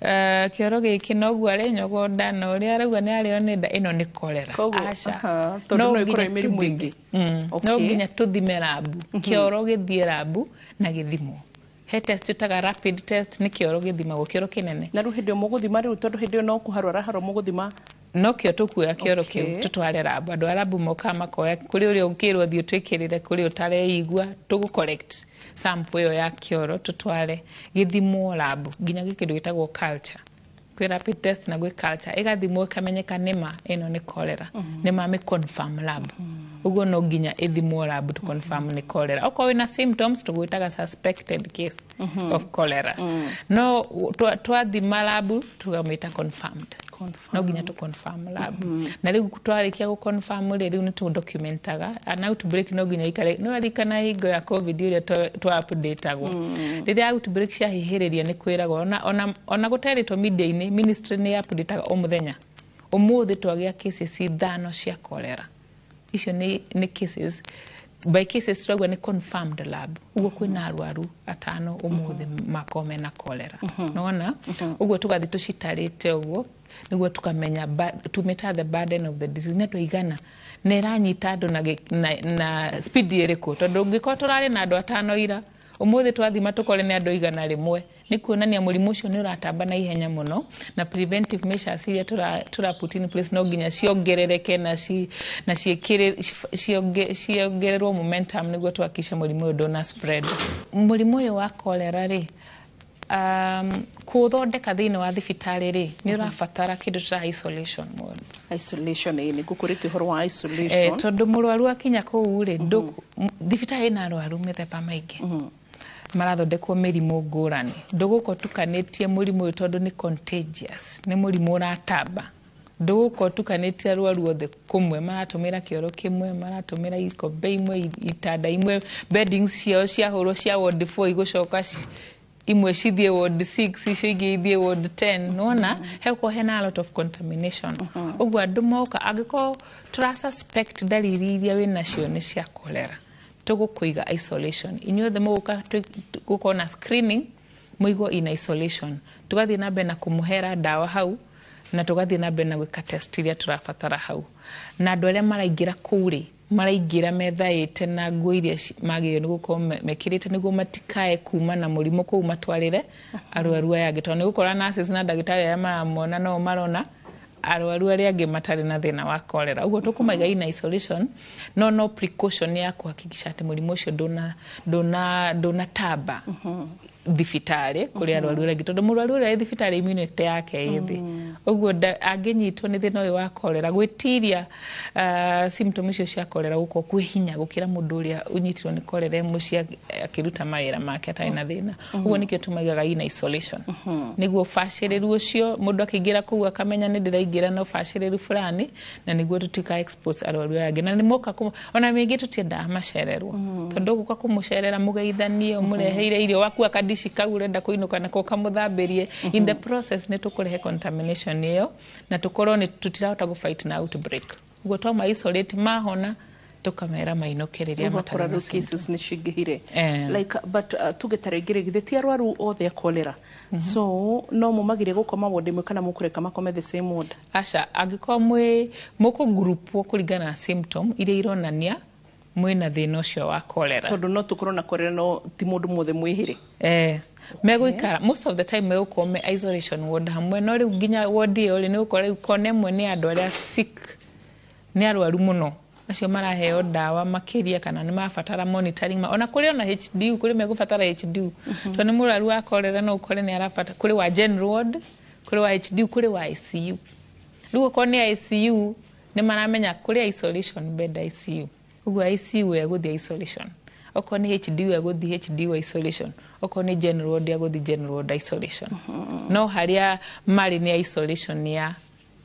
Speaker 1: kĩoro gĩkĩ noguo arĩnyogonda na ũrĩa arauga nĩ arĩo nĩ nda, ĩno nĩ korera.
Speaker 2: Koguo,
Speaker 1: aca.
Speaker 2: Tondũ
Speaker 1: No
Speaker 2: no ĩkorwo
Speaker 1: nginya
Speaker 2: ĩ mĩrimũ
Speaker 1: tũthime.
Speaker 2: ĩngĩ.
Speaker 1: No nginya tũthime rabu, kĩoro gĩthiĩ rabu na gĩthimwo. He test tũtaga rapid test, nĩ kĩoro gĩthimagwo, kĩoro kĩnene.
Speaker 2: Na rĩu hĩndĩ ĩyo mũgũthima rĩu, tondũ hĩndĩ ĩyo no kũharwo araharwo, mũgũthima?
Speaker 1: No kĩo tũkuoya kĩoro kĩu tũtware rabu. Andũ a rabu mokaga makoya, kũrĩ ũrĩa ũngĩrwo thiĩ ũtwĩkĩrĩre, kũrĩ ũtareigua, tũgũ collect sample ĩyo ya kĩoro tũtware gĩthimwo rabu, nginya gĩ kĩndũ gĩtagwo culture. Kwĩ rapid test na gwĩ culture, ĩgathimwo ĩkamenyeka nĩma ĩno nĩ cholera, nĩ mame confirm lab. Ũguo no nginya ĩthimwo lab to confirm nĩ cholera. Okorwo wĩna symptoms, tũgwĩtaga suspected case of cholera, no twathima lab tũkamĩta confirmed. No nginya tũ confirm lab, na rĩu twarĩkia gũ confirm rĩ, rĩu nĩ tũ documentaga an outbreak. No nginya ikare no arikana hingo ya COVID ũrĩa twa updateagwo rĩrĩa outbreak ciahĩhĩrĩria, nĩ kwĩragwo ona gũterĩtwo media-inĩ, ministry nĩ updateaga o mũthenya, ũmũthĩ twagĩa cases 5 cia cholera. Icio nĩ cases by cases turauga nĩ confirmed lab. Ũguo kwĩna arwaru 5 ũmũthĩ makorwo mena cholera, nona ũguo tũgathiĩ tũcitarĩte ũguo nĩguo tukamenya tumĩta the burden of the disease, nĩ andũ aigana na ĩranyita andũ na speed ĩrĩkũ, tondũ ũngĩkorwo tũrarĩ na andũ 5 ira, ũmũthĩ twathima tũkore nĩ andũ 100, nĩ kuonania mũrimũ ũcio nĩ ũratamba na ihenya mũno, na preventive measures iria tũra put in place no nginya ciongerereke na ciongererwo momentum nĩguo tuhakikishe mũrimũ ũyũ ndũna spread. Mũrimũ ũyũ wa cholera rĩ, kũũthondeka thĩinĩ wa thibitarĩ rĩ, nĩ ũrabatara kĩndũ tũra isolation wards.
Speaker 2: Isolation, ĩ nĩ ngũkũrĩte ũhoro wa isolation.
Speaker 1: Tondũ mũrwaru akinya kũu rĩ, thibitarĩ ĩna arwaru mĩthemba maingĩ marathondekwo mĩrimũ ngũrani. Ndũgũka ũtukanĩtie mũrimũ ũyũ, tondũ nĩ contagious, nĩ mũrimũ ũratamba. Ndũgũka ũtukanĩtie arwaru othe kũmwe, maratũmĩra kĩoro kĩmwe, maratũmĩra ikombe imwe, itanda imwe, beddings ciao ciahũrwo cia ward 4 igũcoka imwe cithiĩ ward 6, icio ingĩ ithiĩ ward 10. Nona hegũkorwo hena a lot of contamination. Ũguo andũ moka, angĩkorwo tũra suspect ndariri iria wĩnacio nĩ cia cholera, tũgũkũiga isolation. Inyuothe mũgũka gũkorwo na screening, mũigwo in isolation, tũgathiĩ na mbere na kũmũhera ndawa hau, na tũgathiĩ na mbere na gwĩka test iria tũrabatara hau. Na andũ arĩa maraingĩra kũu rĩ, maraingĩra methaĩte na nguo iria magĩrĩirwo nĩ gũkorwo mekĩrĩte nĩguo matikae kuma na mũrimũ kũu matwarĩre arwaru aya angĩ, tondũ nĩ gũkora nurses na ndagĩtarĩ arĩa maramona no marona arwaru arĩa angĩ matarĩ na thĩna wa cholera. Ũguo tũkũmaiga in isolation, no precaution ya kuhakikisha atĩ mũrimũ ũcio ndũnatamba thibitarĩ kũrĩ arwaru arĩa angĩ, tondũ mũrwaru ũrĩa wĩ thibitarĩ immunity yake ĩ thĩ. Ũguo angĩnyitwo nĩ thĩna ũyũ wa cholera, gwĩtiria symptom icio cia cholera gũkorwo kwĩ hinya gũkĩra mũndũ ũrĩa ũnyitirwo nĩ cholera e mũciĩ akĩruta mawĩra make atarĩ na thĩna. Ũguo nĩkĩo tũmaigaga in isolation, nĩguo ũbacĩrĩru ũcio, mũndũ akĩingĩra kũu akamenya nĩ ndĩraingĩra na ũbacĩrĩru fulani, na nĩguo tũtika expose arwaru aya angĩ. Na nĩ moka ona mĩingĩ tũtiendaga macererwo, tondũ ũgũka kũmũcerera, mũgeithanie, ũmũreheire irio, wakua kandici kau ũrenda kũinũka nako ũkamũthambĩrie, in the process nĩ tũkũrehe contamination ĩyo na tũkorwo nĩ tũtirahota gũ fight na outbreak. Ũguo twama isolate, mahona, tũkamera mainũke rĩrĩa
Speaker 2: ũgakora
Speaker 1: matarĩ na
Speaker 2: rĩu
Speaker 1: symptoms.
Speaker 2: Cases nĩ cingĩhire.
Speaker 1: Eh.
Speaker 2: Like, but tuge ta rĩngĩ rĩ, githĩ ti arwaru othe a cholera, so no mũmagirie gũkoma ward ĩmwe kana mũkũreka makome the same ward?
Speaker 1: Aca, angĩkorwo mwĩ mũkũgrupwo kũringana na symptom iria ironania mwĩna thĩna ũcio wa cholera.
Speaker 2: Tondũ no tũkorwo na cholera no ti mũndũ mwothe mwĩhĩre.
Speaker 1: Eh, megũikara, most of the time megũkorwo me isolation ward hamwe, no rĩu nginya ward ĩyo rĩ, nĩ gũkorwo rĩu kona ĩmwe nĩ andũ arĩa sick, nĩ arwaru mũno, acio maraheo ndawa makĩria kana nĩ marabatara monitoring. Ona kũrĩ ona HDU, kũrĩ megũbatara HDU, tondũ nĩ mũrwaru wa cholera no ũkore nĩ arabatara, kũrĩ wa general ward, kũrĩ wa HDU, kũrĩ wa ICU. Rĩu okorwo nĩ ICU, nĩ maramenya kũrĩ isolation bed ICU, ũguo ICU egũthiĩ isolation, okorwo nĩ HDU egũthiĩ HDU isolation, okorwo nĩ general ward egũthiĩ general ward isolation. No harĩa marĩ nĩ isolation ya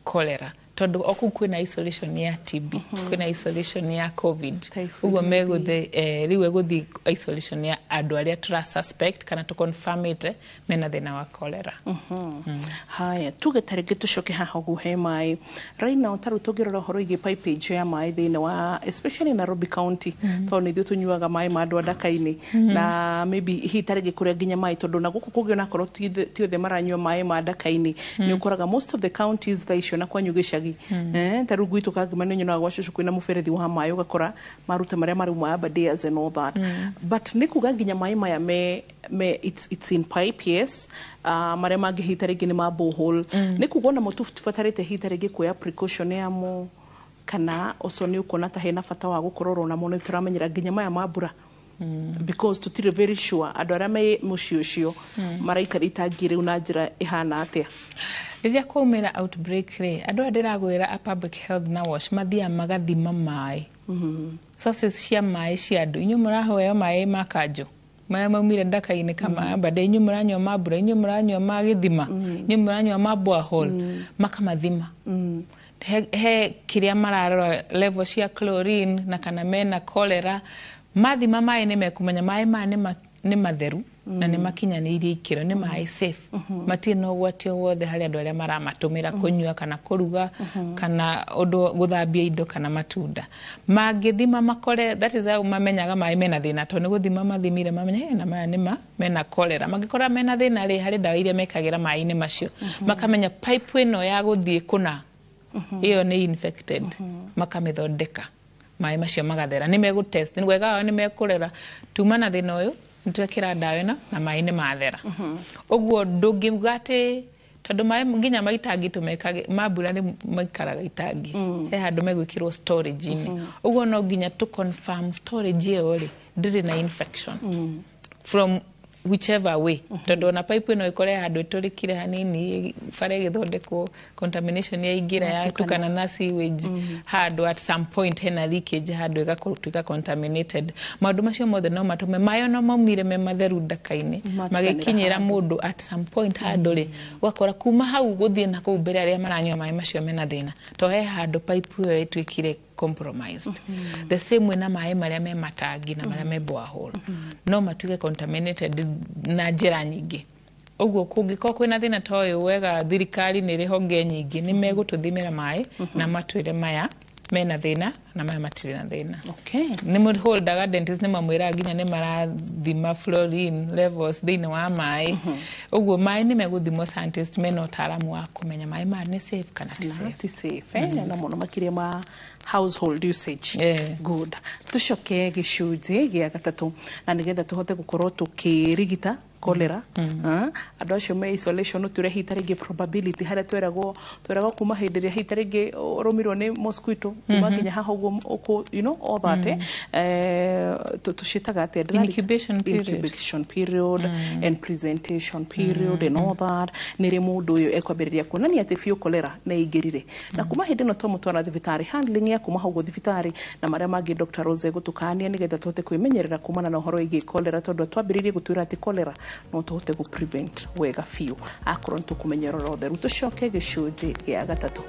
Speaker 1: cholera, tondũ o kũu kwĩna isolation ya TB, kwĩna isolation ya COVID. Ũguo megũthiĩ rĩu egũthiĩ isolation ya andũ arĩa tũra suspect kana tũconfirmĩte mena thĩna wa cholera.
Speaker 2: Haya, tuge ta rĩngĩ tũcoke haha ũguo he maĩ. Right now, ta rĩu tũngĩrora ũhoro wĩgiĩ pipage ya maĩ thĩinĩ wa especially Nairobi County, tondũ nĩ ithuĩ tũnyuaga maĩ ma andũ a ndaka-inĩ, na maybe hihi ta rĩngĩ kũrĩa nginya maĩ, tondũ na gũkũ kũngĩ onakorwo ti othe maranyua maĩ ma ndaka-inĩ, nĩ ũkoraga most of the counties thaa icio na kwanyu gĩcagi, ta rĩu gwitũ Kangema nĩ nyonaga gwa cũcũ kwĩna mũberethi wa maĩ, ũgakora maruta marĩa marauma Aberdares and all that. But nĩ kuga nginya maĩ maya me it's in pipe, yes, marĩa mangĩ hihi ta rĩngĩ nĩ ma borehole, nĩ kuga ona mo tũbatarĩte hihi ta rĩngĩ kuoya precaution yamo, kana ũcio nĩ ũkuona ta hena bata wa gũkorwo namo nĩ tũramenyera nginya maya ma mbura? Because tũtirĩ very sure andũ arĩa me mũciĩ ũcio maraikara itangi rĩu na njĩra ĩhana atĩa.
Speaker 1: Rĩrĩa kwaumĩra outbreak rĩ, andũ aya ndĩragwĩra a public health na wash mathiaga magathima maĩ, sources cia maĩ cia andũ. Inyuĩ mũraheo maĩ ma kanjũ marĩa maumire ndaka-inĩ kama mbande, inyuĩ mũranyua ma mbura, inyuĩ mũranyua ma gĩthima, inyuĩ mũranyua ma borehole, makamathima he kĩrĩa mararora, level cia chlorine na kana mena cholera. Mathima maĩ nĩ mekũmenya maĩ maya nĩ matheru na nĩ makinyanĩirie ikĩro, nĩ maĩ safe, matirĩ na ũgwati o wothe harĩ andũ arĩa maramatũmĩra kũnyua kana kũruga kana ũndũ gũthambia indo kana matunda. Mangĩthima makore, that is how mamenyaga maĩ mena thĩna, tondũ nĩ gũthima mathimire mamenya, "Hey, na maya nĩ mena cholera." Mangĩkora mena thĩna rĩ, harĩ ndawa iria mekagĩra maĩ-inĩ macio, makamenya pipe ĩno ya gũthiĩ kũna ĩyo nĩ infected, makamĩthondeka, maĩ macio magathera. Nĩ megũtest wega wao, nĩ mekũrera tuma na thĩna ũyũ, nĩ twekĩra ndawa ĩno na maĩ nĩ mathera. Ũguo ndũngiuga atĩ tondũ maĩ nginya ma itangi tũmekage ma mbura nĩ maikaraga itangi, he handũ megwĩkĩrwo storage-inĩ. Ũguo no nginya tũ confirm storage ĩyo rĩ ndĩrĩ na infection from whichever way, tondũ ona pipe ĩno ĩkore handũ ĩtũrĩkire hanini, bara ĩgĩthondekwo, contamination yaingĩra, yatukana na sewage handũ, at some point hena leakage handũ ĩgatuĩka contaminated. Maũndũ macio mothe no matũme maĩ ona maumire me matheru ndaka-inĩ
Speaker 2: Matukanĩra
Speaker 1: magĩkinyĩra
Speaker 2: handũ.
Speaker 1: Mũndũ at some point handũ rĩ, ũgakora kuma hau gũthiĩ na kũu mbere arĩa maranyua maĩ macio mena thĩna, to he handũ pipe ĩyo ĩtuĩkire compromised. The same way na maĩ marĩa me matangi na marĩa me borehole no matuĩke contaminated na njĩra nyingĩ. Ũguo kũngĩkorwo kwĩna thĩna ta ũyũ, wega thirikari nĩ ĩrĩ honge nyingĩ, nĩ megũtũthimĩra maĩ na matwĩre maya mena thĩna na maya matirĩ na thĩna. Nĩ holdaga dentist, nĩ mamwĩraga nginya nĩ marathima fluorine levels thĩinĩ wa maĩ. Ũguo maĩ nĩ megũthimwo, scientist mena ũtaaramu wa kũmenya maĩ maya nĩ safe kana ti safe.
Speaker 2: Ti safe, eh? Na mũno makĩria ma household usage. Good. Tũcoke gĩcunjĩ gĩa gatatũ na nĩgetha tũhote gũkorwo tũkĩrigita cholera. Ah, andũ acio me isolation, tũre hita rĩngĩ probability harĩa tweragwo kuma hĩndĩ ĩrĩa hita rĩngĩ ũrũmirwo nĩ mosquito kuma nginya haha ũguo all that, tũciĩtaga atĩa?
Speaker 1: Incubation period.
Speaker 2: Incubation period and presentation period and all that. Nĩ rĩ mũndũ ũyũ ekwambĩrĩria kuonania atĩ biũ cholera nĩ ĩingĩrire, na kuma hĩndĩ ĩno twamũtwara thibitarĩ, handling ya kuma hau ũguo thibitarĩ na marĩa mangĩ Dr. Rose gũtũkania nĩgetha tũhote kwĩmenyerera kumana na ũhoro wĩgiĩ cholera, tondũ twambĩrĩirie gũtwĩra atĩ cholera no tũhote gũ prevent wega biũ akorwo nĩ tũkũmenyerera ũtheru. Tũcoke gĩcunjĩ gĩa gatatũ.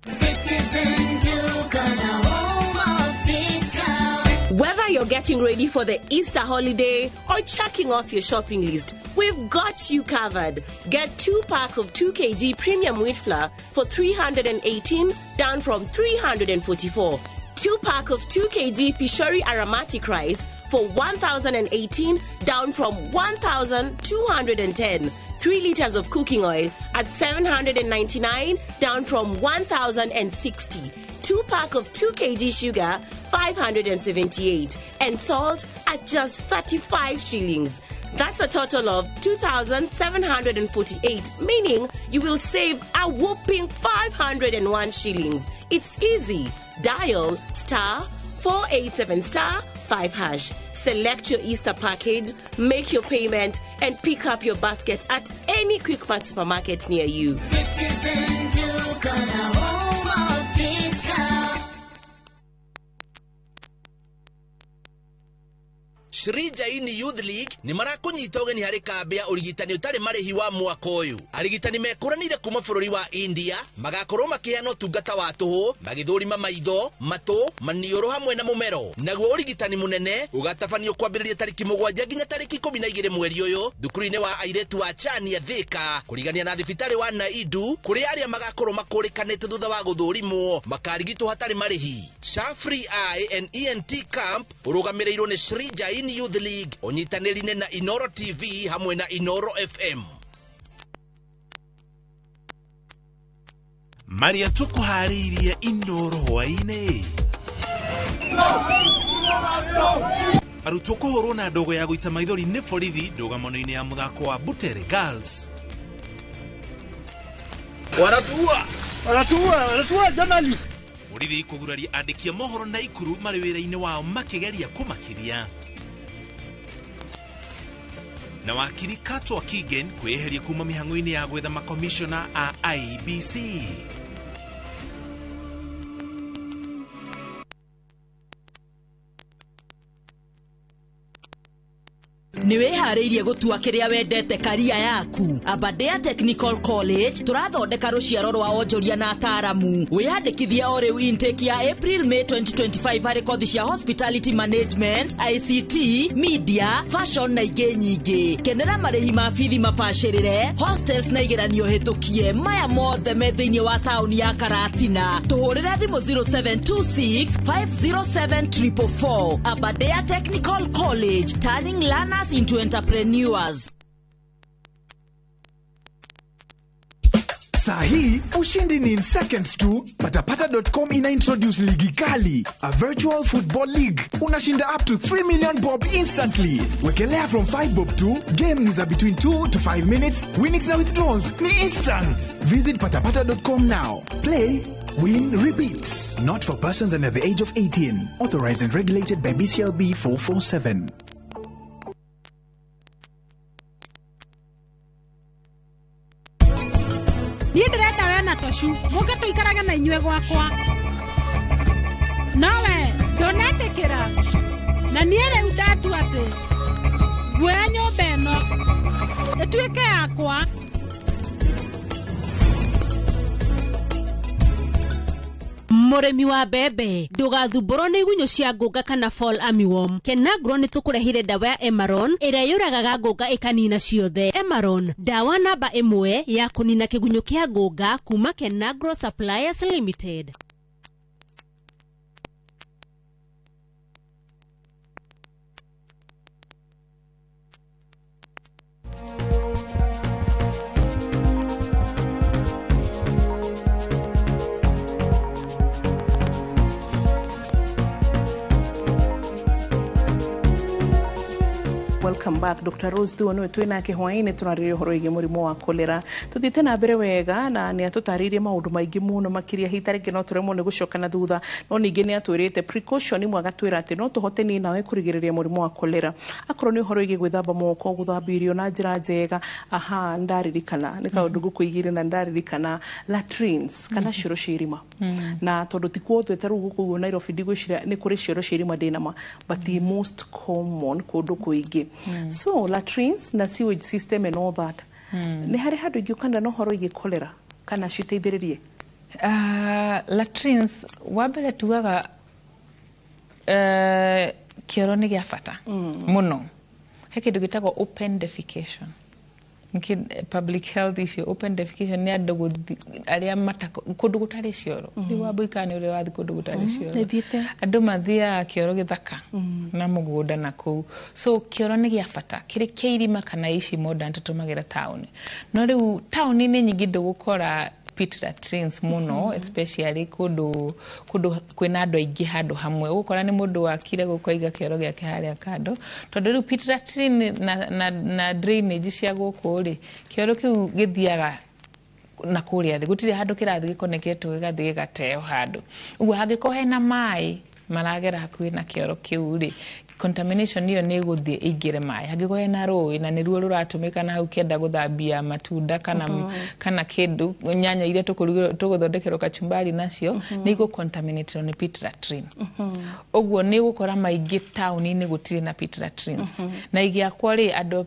Speaker 14: Citizen Duka, the home of discount.
Speaker 15: Whether you're getting ready for the Easter holiday or checking off your shopping list, we've got you covered. Get 2 pack of 2 kg premium wheat flour for 318, down from 344. 2 pack of 2 kg Pishori aromatic rice for 1018, down from 1210. 3 liters of cooking oil at 799, down from 1060. 2 pack of 2 kg sugar, 578, and salt at just 35 shillings. That's a total of 2,748, meaning you will save a whopping 501 shillings. It's easy. Dial *487*5#. Select your Easter package, make your payment, and pick up your basket at any Quickmart supermarket near you.
Speaker 14: Citizen Duka, the home of discount.
Speaker 16: Shri Jaini Youth League nĩ marakũnyita ũgeni harĩ kambĩ ya ũrigitani ũtarĩ marĩhi wa mwaka ũyũ. Arigitani mekũranĩire kuma bũrũri wa India magakorwo makĩheana ũtungata wa tũhũ, magĩthũrima maitho, matũ, maniũrũ hamwe na mũmero. Naguo ũrigitani mũnene ũgatabanio kwambĩrĩria tarĩki 7 nginya tarĩki 12 mweri ũyũ thukuru-inĩ wa airĩtu wa Chania Thika, kũrigania na thibitarĩ wa Naidu, kũrĩa arĩa magakorwo makũrĩkanĩte thutha wa gũthũrimwo makarigitwo hatarĩ marĩhi. SHA Free Eye and ENT Camp ũrũgamĩrĩirwo nĩ Shri Jain Youth League ũnyitanĩri-inĩ na Inoro TV hamwe na Inoro FM.
Speaker 17: Marĩa tũkũharĩirie Inoro hwaĩ-inĩ. Arutwo kũhũrwo na ndogo ya gũita maithori nĩ borithi ndũgamo-inĩ ya mũthako wa Butere Girls.
Speaker 18: Wanatua, wanatua, wanatua journalist.
Speaker 17: Borithi kũguraria andĩki a mohoro na Ikuru marĩ wĩra-inĩ wao makĩgeria kũmakĩria. Na wakiri Katwa Kigen kwĩyeheria kuma mĩhang'o-inĩ ya gwetha makomishona a IEBC.
Speaker 19: Nĩ wĩharĩirie gũtua kĩrĩa wendete karia yaku. Aberdare Technical College tũrathondeka rũciaro rwa onjoria na ataaramu. Wĩyandĩkithie o rĩu intake ya April May 2025 harĩ kothi cia hospitality management, ICT, media, fashion na ingĩ nyingĩ. Kenera marĩhi ma bithi mabacĩrĩre, hostels na igeranio hĩtũkie. Maya mothe me thĩinĩ wa taũni ya Karatina. Tũhũrĩre thimũ 0726 507 444. Aberdare Technical College, turning learners into entrepreneurs.
Speaker 20: Saa hii ushindi ni in seconds tu. Patapata.com ina introduce ligi kali, a virtual football league. Unashinda up to 3 million bob instantly. Wekelea from 5 bob to game ni za between 2 to 5 minutes. Winnings na withdrawals ni instant. Visit patapata.com now. Play, win, repeat. Not for persons under the age of 18. Authorized and regulated by BCLB 447.
Speaker 21: Niĩ ndĩrenda we na Tocu mũke tũikarage na inyuĩ gwakwa. Nowe ndũnetĩkĩra na niĩ rĩu ndatua atĩ nguoya nyũmba ĩno ĩtuĩke yakwa.
Speaker 22: Mũrĩmi wa mbembe ndũgathumbũrwo nĩ igunyũ cia ngũnga kana fall armyworm. Kenagro nĩ tũkũrehire ndawa ya Emaron ĩrĩa yũragaga ngũnga ĩkanina ciothe. Emaron, ndawa namba ĩmwe ya kũnina kĩgunyũ kĩa ngũnga kuma Kenagro Suppliers Limited.
Speaker 2: Welcome back Dr. Rose Thuo nĩwe twĩ nake hwaĩ-inĩ tũrarĩrĩria ũhoro wĩgiĩ mũrimũ wa kolera. Tũthiĩte na mbere wega na nĩ atũtarĩirie maũndũ maingĩ mũno makĩria hihi tarĩngĩ no tũremwo nĩ gũcoka na thutha, no ningĩ nĩ atwĩrĩte precaution imwe agatwĩra atĩ no tũhote niĩ nawe kũrigĩrĩria mũrimũ wa kolera. Akorwo nĩ ũhoro wĩgiĩ gwĩthamba moko, gũthambia irio na njĩra njega, aha, ndaririkana nĩ kaũndũ ngũkũigĩire na ndaririkana latrines kana cioro cia irima. Na tondũ ti kuothe ta rĩu gũkũ ũguo Nairobi ndigwĩciria nĩ kũrĩ cioro cia irima ndĩnama, but the most common kũndũ kũingĩ. So latrines na sewage system and all that. Nĩ harĩ handũ ingĩũkana na ũhoro wĩgiĩ cholera kana citeithĩrĩrie?
Speaker 1: Latrines wa mbere tugaga kĩoro nĩ gĩa bata mũno. He kĩndũ gĩtagwo open defecation. Public health issue open defecation nĩ andũ arĩa kũndũ gũtarĩ cioro. Rĩu wambũika nĩ ũrĩa wathiĩ kũndũ gũtarĩ cioro. Andũ mathiaga kĩoro gĩthaka na mũgũnda na kũu. So kĩoro nĩ gĩa bata kĩrĩ kĩa irima kana ici modern tũtũmagĩra taũni. No rĩu taũni-inĩ nyingĩ ndũgũkora pit latrines mũno, especially kũndũ kwĩna andũ aingĩ handũ hamwe. Ũgũkora nĩ mũndũ wakire gũkũ aiga kĩoro gĩake harĩa kando, tondũ rĩu pit latrine na drainage cia gũkũ rĩ, kĩoro kĩu gĩthiaga na kũrĩa thĩ, gũtirĩ handũ kĩrathiĩ gĩkoneketwo gĩgathiĩ gĩgateo handũ. Ũguo hangĩkorwo hena maĩ maragera hakuhĩ na kĩoro kĩu rĩ, contamination ĩyo nĩ ĩgũthiĩ ĩingĩre maĩ. Hangĩkorwo hena rũĩ na nĩruo rũratũmĩka na hau kĩenda gũthambia matunda kana kĩndũ nyanya iria tũgũthondekerwo kachumbari nacio, nĩ igũ-contaminatwo nĩ pit latrine. Ũguo nĩ ũgũkora maingĩ taũni-inĩ gũtirĩ na pit latrines. Na igĩakwo rĩ, andũ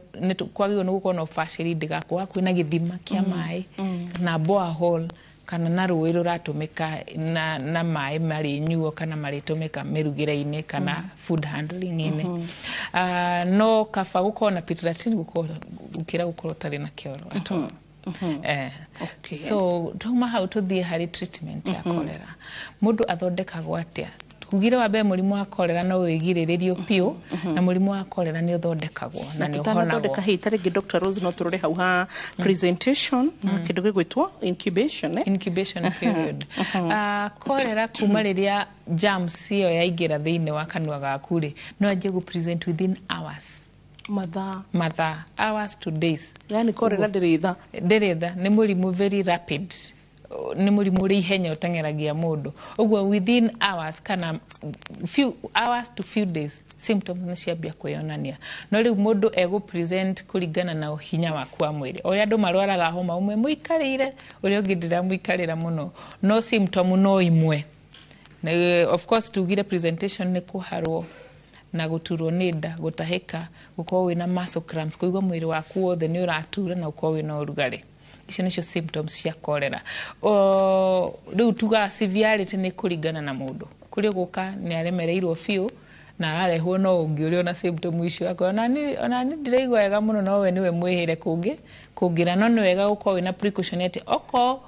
Speaker 1: kwagĩrĩirwo nĩ gũkorwo na ũbacĩri ndĩgakorwo hakuhĩ na gĩthima kĩa maĩ kana borehole kana na rũĩ rũratũmĩka na maĩ marĩnyuo kana marĩtũmĩka mĩrugĩre-inĩ kana food handling-inĩ. No kaba gũkorwo na pit latrine gũkĩra gũkorwo ũtarĩ na kĩoro at all. So twauma hau tũthiĩ harĩ treatment ya cholera. Mũndũ athondekagwo atĩa? Kugire wa mbere, mũrimũ wa cholera no wĩgirĩrĩrio biũ, na mũrimũ wa cholera nĩ ũthondekagwo na
Speaker 2: Na
Speaker 1: nĩ ũhonagwo.
Speaker 2: Tũtanathondeka hihi ta rĩngĩ, Dr. Rose, no tũrore hau ha presentation na kĩndũ gĩgwĩtwo incubation, eh?
Speaker 1: Incubation period. Cholera kuma rĩrĩa germs ĩyo yaingĩra thĩinĩ wa kanua gaku rĩ, no anjie gũ present within hours.
Speaker 2: Mathaa.
Speaker 1: Mathaa, hours to days.
Speaker 2: Yani cholera ndĩrĩ tha.
Speaker 1: Ndĩrĩ tha. Nĩ mũrimũ very rapid, nĩ mũrimũ ũrĩ ihenya, ũteng'eragia mũndũ ũguo. Within hours kana few hours to few days, symptoms nĩ ciambia kwĩyonania. No rĩu mũndũ egũ present kũringana na hinya waku wa mwĩrĩ, ũrĩa andũ marwaraga homa, ũmwe mũikarĩire, ũrĩa ũngĩ ndĩramũikarĩra mũno, no symptom no imwe. Of course tugire presentation nĩ kũharwo na gũturwo nĩ nda, gũtahĩka, gũkorwo wĩna muscle cramps, kũigua mwĩrĩ waku wothe nĩ ũratura, na gũkorwo wĩna ũrugarĩ. Icio nĩcio symptoms cia cholera. Rĩu tugaga severity nĩ kũringana na mũndũ. Kũrĩ gũka nĩ aremereirwo biũ na ararehwo no ũngĩ ũrĩa ona symptom icio akora onani ndĩraigua wega mũno, no we nĩwe mwĩhĩre kũngĩ kũngĩra. No nĩ wega gũkorwo wĩna precaution atĩ okorwo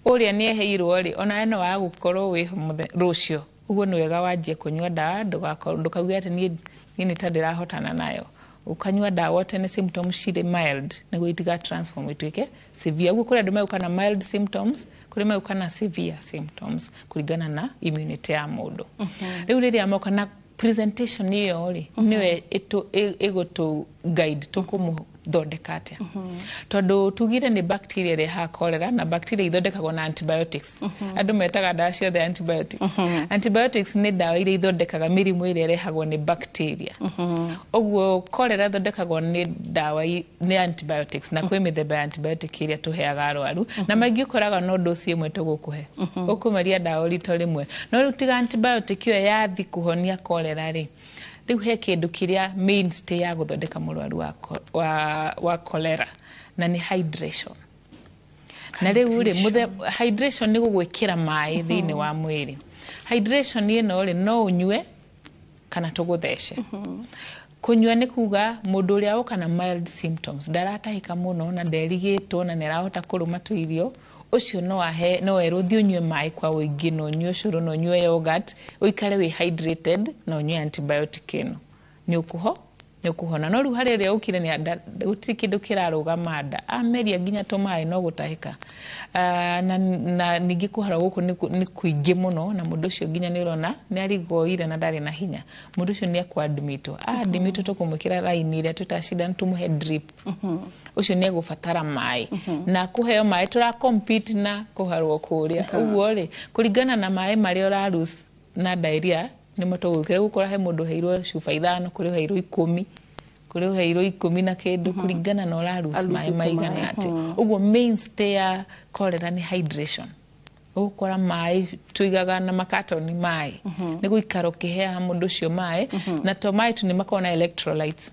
Speaker 1: ũrĩa nĩ eheirwo rĩ, onawe no waga gũkorwo wĩ rũciũ. Ũguo nĩ wega wanjie kũnyua ndawa, ndũgakorwo ndũkauge atĩ niĩ nĩ ta ndĩrahotana nayo. Ũkanyua ndawa tene symptoms cirĩ mild, nĩguo itiga transform ituĩke severe. Ũguo kũrĩ andũ megũka na mild symptoms, kũrĩ megũka na severe symptoms, kũringana na immunity ya mũndũ. Rĩu rĩrĩa moka na presentation ĩyo rĩ, nĩwe ĩgũtũ guide tũkũmũthondeka atĩa, tondũ tugire nĩ bacteria ĩrehaga cholera, na bacteria ithondekagwo na antibiotics. Andũ metaga ndawa ciothe antibiotics. Antibiotics nĩ ndawa iria ithondekaga mĩrimũ ĩrĩa ĩrehagwo nĩ bacteria. Ũguo cholera ĩthondekagwo nĩ ndawa nĩ antibiotics, na kwĩ mĩthemba ya antibiotic ĩrĩa tũheaga arwaru, na maingĩ ũkoraga no dosi ĩmwe tũgũkũhe, ũkũmeria ndawa rito rĩmwe. No rĩu tiga antibiotic ĩyo yathi kũhonia cholera rĩ, rĩu he kĩndũ kĩrĩa mainstay ya gũthondeka mũrwaru wa cholera, na nĩ hydration. Na rĩu rĩ, hydration nĩ gũgwĩkĩra maĩ thĩinĩ wa mwĩrĩ. Hydration ĩno rĩ, no ũnyue kana tũgũthece. Kũnyua nĩ kuga mũndũ ũrĩa woka na mild symptoms, ndaratahĩka mũno na nderigĩtwo na nĩarahota kũrũma tũirio, ũcio no ahe, no erwo thiĩ ũnyue maĩ kwa ũingĩ, na ũnyue ũcũrũ, na ũnyue yogurt, ũikare wĩ hydrated, na ũnyue antibiotic ĩno, nĩ ũkũhona. No rĩu harĩ ĩrĩa ũkire nĩ gũtirĩ kĩndũ kĩrarũgama nda, ameria nginya tũmaĩ no gũtahĩka. Na ningĩ kũharwo gũkũ nĩ kũingĩ mũno, na mũndũ ũcio nginya nĩ ũrona nĩ arigoire na ndarĩ na hinya, mũndũ ũcio nĩ ekwadmitwo. Admitwo, tũkũmwĩkĩra raini ĩrĩa twĩtaga cindano, tũmũhe drip. Ũcio nĩ egũbatara maĩ, na kũheo maĩ tũra compete na kũharwo kũrĩa. Ũguo rĩ, kũringana na maĩ marĩa ũrarus na diarrhea, nĩmo tũgwĩkĩra. Gũkora he mũndũ ũheirwo cuba 5, kũrĩ ũheirwo 10, kũrĩ ũheirwo 10 na kĩndũ, kũringana na ũrarus maĩ
Speaker 2: Alusĩte
Speaker 1: maigana
Speaker 2: maĩ.
Speaker 1: atĩa. Ũguo mainstay ya cholera nĩ hydration. Ũgũkora maĩ tũigaga na makatoni maĩ, nĩ gũikara ũkĩheaga mũndũ ũcio maĩ, na to maĩ tu, nĩ makoragwo na electrolytes.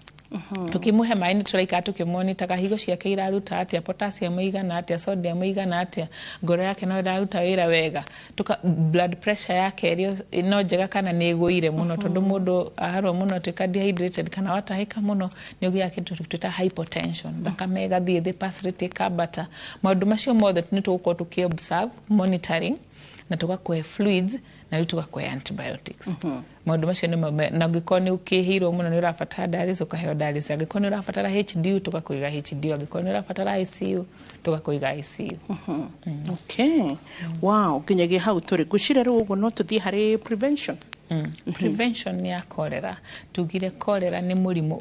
Speaker 1: Tukĩmũhe maĩ nĩ tũraikara tũkĩmonitaga higo ciake iraruta atĩa, potassium ĩigana atĩa, sodium ĩigana atĩa, ngoro yake no ĩraruta wĩra wega, blood pressure yake ĩrĩ no njega kana nĩ ĩgũire mũno, tondũ mũndũ aharwo mũno, atuĩka dehydrated kana watahĩka mũno, nĩ ũgĩaga kĩndũ twĩta hypotension, thakame ĩgathiĩ thĩ, pulse rate ĩkambata. Maũndũ macio mothe nĩ tũgũkorwo tũkĩ observe, monitoring, na tũgakũhe fluids, na rĩu tũgakũhe antibiotics. Maũndũ macio nĩ na angĩkorwo nĩ ũkĩhĩirwo mũno, nĩ ũrabatara dialysis, ũkaheo dialysis. Angĩkorwo nĩ ũrabatara HDU, tũgakũiga HDU. Angĩkorwo nĩ ũrabatara ICU, tũgakũiga ICU.
Speaker 2: Okay, wow, nginyagia hau tũrĩ, ngwĩciria rĩu ũguo no tũthiĩ harĩ prevention.
Speaker 1: Prevention ya cholera, tugire cholera nĩ mũrimũ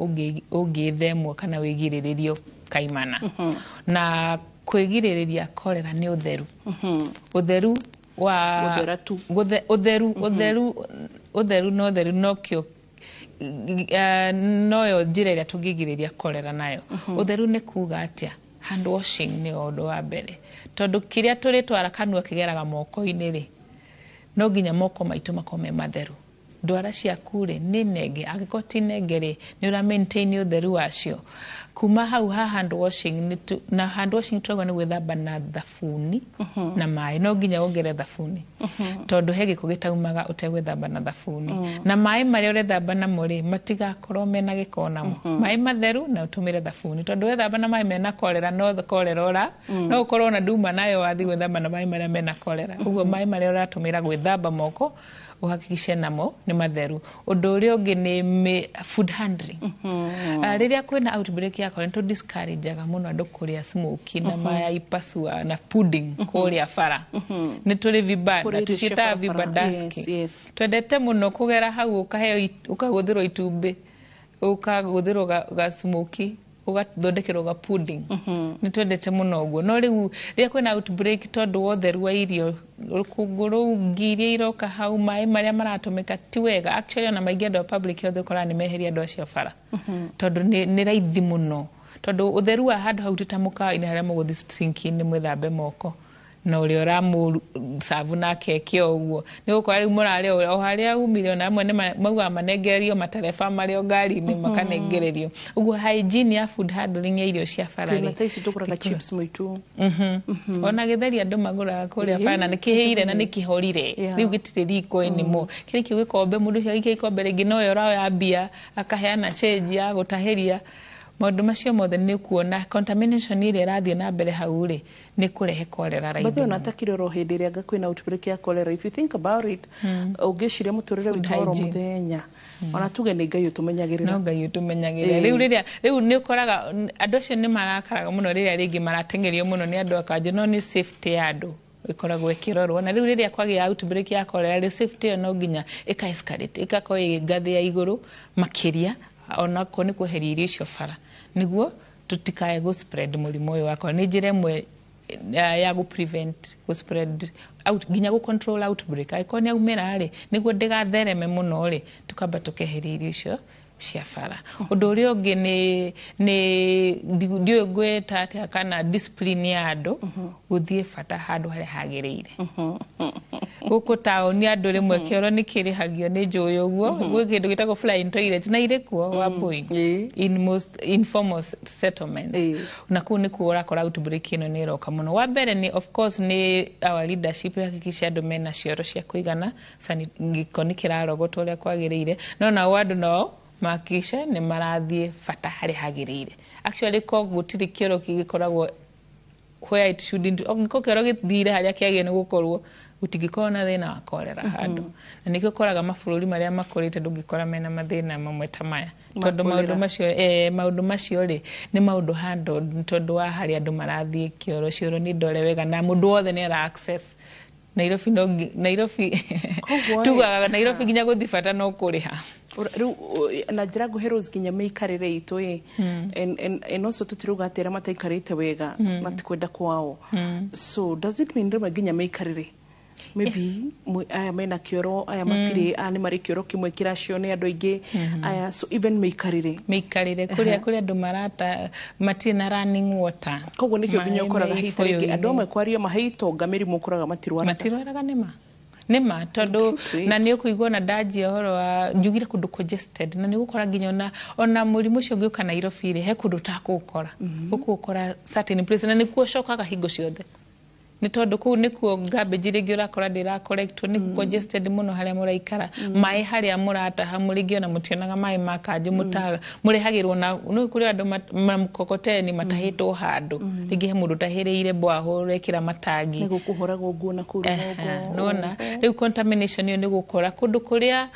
Speaker 1: ũngĩthemwo kana wĩgirĩrĩrio kaimana. Na kwĩgirĩrĩria cholera nĩ ũtheru, ũtheru wa
Speaker 2: Gũthera tu.
Speaker 1: Ũtheru, ũtheru, ũtheru na ũtheru nokĩo noyo njĩra ĩrĩa tũngĩgirĩrĩria cholera nayo. Ũtheru nĩ kuga atĩa? Hand washing nĩ ũndũ wa mbere, tondũ kĩrĩa tũrĩtwara kanua kĩgeraga moko-inĩ rĩ, no nginya moko maitũ makorwo me matheru. Ndwara ciaku rĩ, nĩ nenge? Angĩkorwo ti nenge rĩ, nĩ ũra maintain ũtheru wacio. Kuma hau ha hand washing na hand washing turauga nĩ gwĩthamba na thabuni na maĩ. No nginya wongerere thabuni, tondũ he gĩko gĩtaumaga ũtegwĩthamba na thabuni. Na maĩ marĩa ũrethamba namo rĩ, matigakorwo mena gĩko namo. Maĩ matheru na ũtũmĩre thabuni, tondũ wethamba na maĩ mena korera, no korera ũra no ũkorwo na nduma nayo wathiĩ gwĩthamba na maĩ marĩa mena korera. Ũguo maĩ marĩa ũratũmĩra gwĩthamba moko ũhakikice namo nĩ matheru. Ũndũ ũrĩa ũngĩ nĩ food handling. Rĩrĩa kwĩna outbreak ya cholera, nĩ discourageaga mũno andũ kũrĩa smoky na mayai pasua na pudding kũrĩa bara. Nĩ tũrĩ vibanda
Speaker 2: Kũrĩa irio cia
Speaker 1: tũciĩtaga
Speaker 2: barabara.
Speaker 1: vibandaski. Twendete mũno kũgera hau, ũkaheo ũkagũthĩrwo itumbĩ, ũkagũthĩrwo ga smoky, ũgathondekerwo ga pudding. Nĩ twendete mũno ũguo. No rĩu rĩrĩa kwĩna outbreak, tondũ wa ũtheru wa irio, rũkũngũ rũu, ngi iria iroka hau, maĩ marĩa maratũmĩka ti wega. Actually, ona maingĩ andũ a public health ũkoraga nĩ meheria andũ acio bara, tondũ nĩ raithi mũno, tondũ ũtheru wa handũ hau ti ta mũkawa-inĩ harĩa mũgũthiĩ sinki-inĩ mwĩthambe moko na ũrĩa ũramũ serve nake eke o ũguo. Nĩ gũkora rĩu mũrarĩa o harĩa umire. Ona amwe nĩ maugaga manengererio matereba marĩ o ngari-inĩ, makanengererio ũguo. Hygiene ya food handling ya irio cia bara
Speaker 2: Twĩna
Speaker 1: rĩ,
Speaker 2: thaa ici tũgũraga chips mũitũ.
Speaker 1: Ona gĩtheri andũ magũraga kũrĩa bara, na nĩ kĩhĩire na nĩ kĩhorire. Rĩu gĩtirĩ riko anymore. Kĩrĩ kĩu gĩkombe, mũndũ ũcio agĩikia ikombe rĩngĩ nowe ũroya mbia akaheana change ya gũtahĩria. Maũndũ macio mothe nĩ kuona contamination ĩrĩa ĩrathiĩ na mbere hau rĩ, nĩ kũrehe cholera raithi
Speaker 2: Bathi ona
Speaker 1: mũno.
Speaker 2: takire oro hĩndĩ ĩrĩa anga kwĩna outbreak ya cholera, if you think about it, ũngĩciria mũtũrĩre
Speaker 1: Food
Speaker 2: witũ oro
Speaker 1: hygiene.
Speaker 2: mũthenya, ona tuge nĩ Ngai ũtũmenyagĩrĩra.
Speaker 1: No Ngai ũtũmenyagĩrĩra. Rĩu rĩrĩa rĩu nĩ ũkoraga andũ acio nĩ marakaraga mũno rĩrĩa rĩngĩ marateng'erio mũno nĩ andũ a kanjũ, no nĩ safety ya andũ ĩkoragwo ĩkĩrorwo. Na rĩu rĩrĩa kwagĩa outbreak ya cholera rĩ, safety ĩyo no nginya ĩka escalate, ĩgakorwo ĩ ngathĩ ya igũrũ makĩria, onakorwo nĩ kweheria irio icio bara, nĩguo tũtikae gũ spread mũrimũ ũyũ wa cholera. Nĩ njĩra ĩmwe ya gũ prevent gũ spread out, nginya gũ control outbreak. Angĩkorwo nĩ aumĩra rĩ, nĩguo ndĩgathereme mũno rĩ, tũkamba tũkeheria irio icio cia bara. Ũndũ ũrĩa ũngĩ nĩ ndiũĩ ngwĩta atĩa, kana discipline ya andũ gũthiĩ bata handũ harĩa hagĩrĩire. Gũkũ taũni andũ rĩmwe kĩoro nĩ kĩrĩhagio nĩ njũĩ ũguo. Gwĩ kĩndũ gĩtagwo flying toilet na irĩ kuo, Wambui, in most informal settlements, na kũu nĩkuo ũrakora outbreak ĩno nĩ ĩroka mũno. Wa mbere nĩ, of course, nĩ our leadership hakikisha andũ mena cioro cia kũigana, gĩko nĩ kĩrarogotwo ũrĩa kwagĩrĩire, no nao andũ nao mahakikishe nĩ marathiĩ bata harĩa hagĩrĩire. Actually, ko gũtirĩ kĩoro kĩgĩkoragwo where it shouldn't. Angĩkorwo kĩoro gĩthire harĩa kĩagĩrĩire nĩ gũkorwo, gũtingĩkorwo na thĩna wa korera handũ. Na nĩkĩo ũkoraga mabũrũri marĩa makũrĩte ndũngĩkora mena mathĩna mamwe ta maya, tondũ maũndũ
Speaker 2: cholera.
Speaker 1: macio, maũndũ macio rĩ, nĩ maũndũ handled nĩ tondũ wa harĩa andũ marathiĩ kĩoro. Cioro nĩ ndore wega na mũndũ wothe nĩ ara access. Nairobi no Nairobi
Speaker 2: Koguo rĩ,
Speaker 1: tugaga Nairobi nginya gũthiĩ bata no kũrĩha.
Speaker 2: Rĩu na njĩra nguhĩ, Rose, nginya mĩikarĩre itũ ĩ, and also tũtirauga atĩ arĩa mataikarĩte wega matikwenda kwao. So does it mean rĩmwe nginya mĩikarĩre, maybe aya mena kĩoro, aya matirĩ, aya nĩ marĩ kĩoro kĩmwe kĩracio nĩ andũ aingĩ, aya, so even mĩikarĩre?
Speaker 1: Mĩikarĩre kũrĩa kũrĩa andũ marata matirĩ na running water.
Speaker 2: Koguo nĩkĩo nginya
Speaker 1: Maĩ
Speaker 2: ũkoraga
Speaker 1: me
Speaker 2: hita rĩngĩ andũ
Speaker 1: ibũyũ-inĩ.
Speaker 2: amwe kwaria mahe itonga mĩrimũ ũkoraga matirwaraga.
Speaker 1: Matirwaraga, nĩma nĩma, tondũ na nĩ ũkũigua ona ndanjia ũhoro wa njugire kũndũ congested, na nĩ ũgũkora nginya ona mũrimũ ũcio ũngĩũka Nairobi rĩ, he kũndũ ũtakũũkora, ũkũũkora certain place, na nĩkuo ũcokaga hingo ciothe, nĩ tondũ kũu nĩkuo garbage rĩngĩ ũrakora ndĩra-collectwo, nĩ congested mũno harĩa mũraikara. Maĩ harĩa mũrataha, rĩngĩ ona mũtionaga maĩ ma kanjũ, mũtahaga mũrehagĩrwo na nĩ kũrĩ andũ na mkokoteni matahĩtwo handũ, rĩngĩ he mũndũ ũtahĩrĩire borehole ekĩra matangi.
Speaker 2: Nĩ gũkũhũragwo nguo na kũu rũgongo.
Speaker 1: Nona rĩu contamination ĩyo nĩ gũkora kũndũ kũrĩa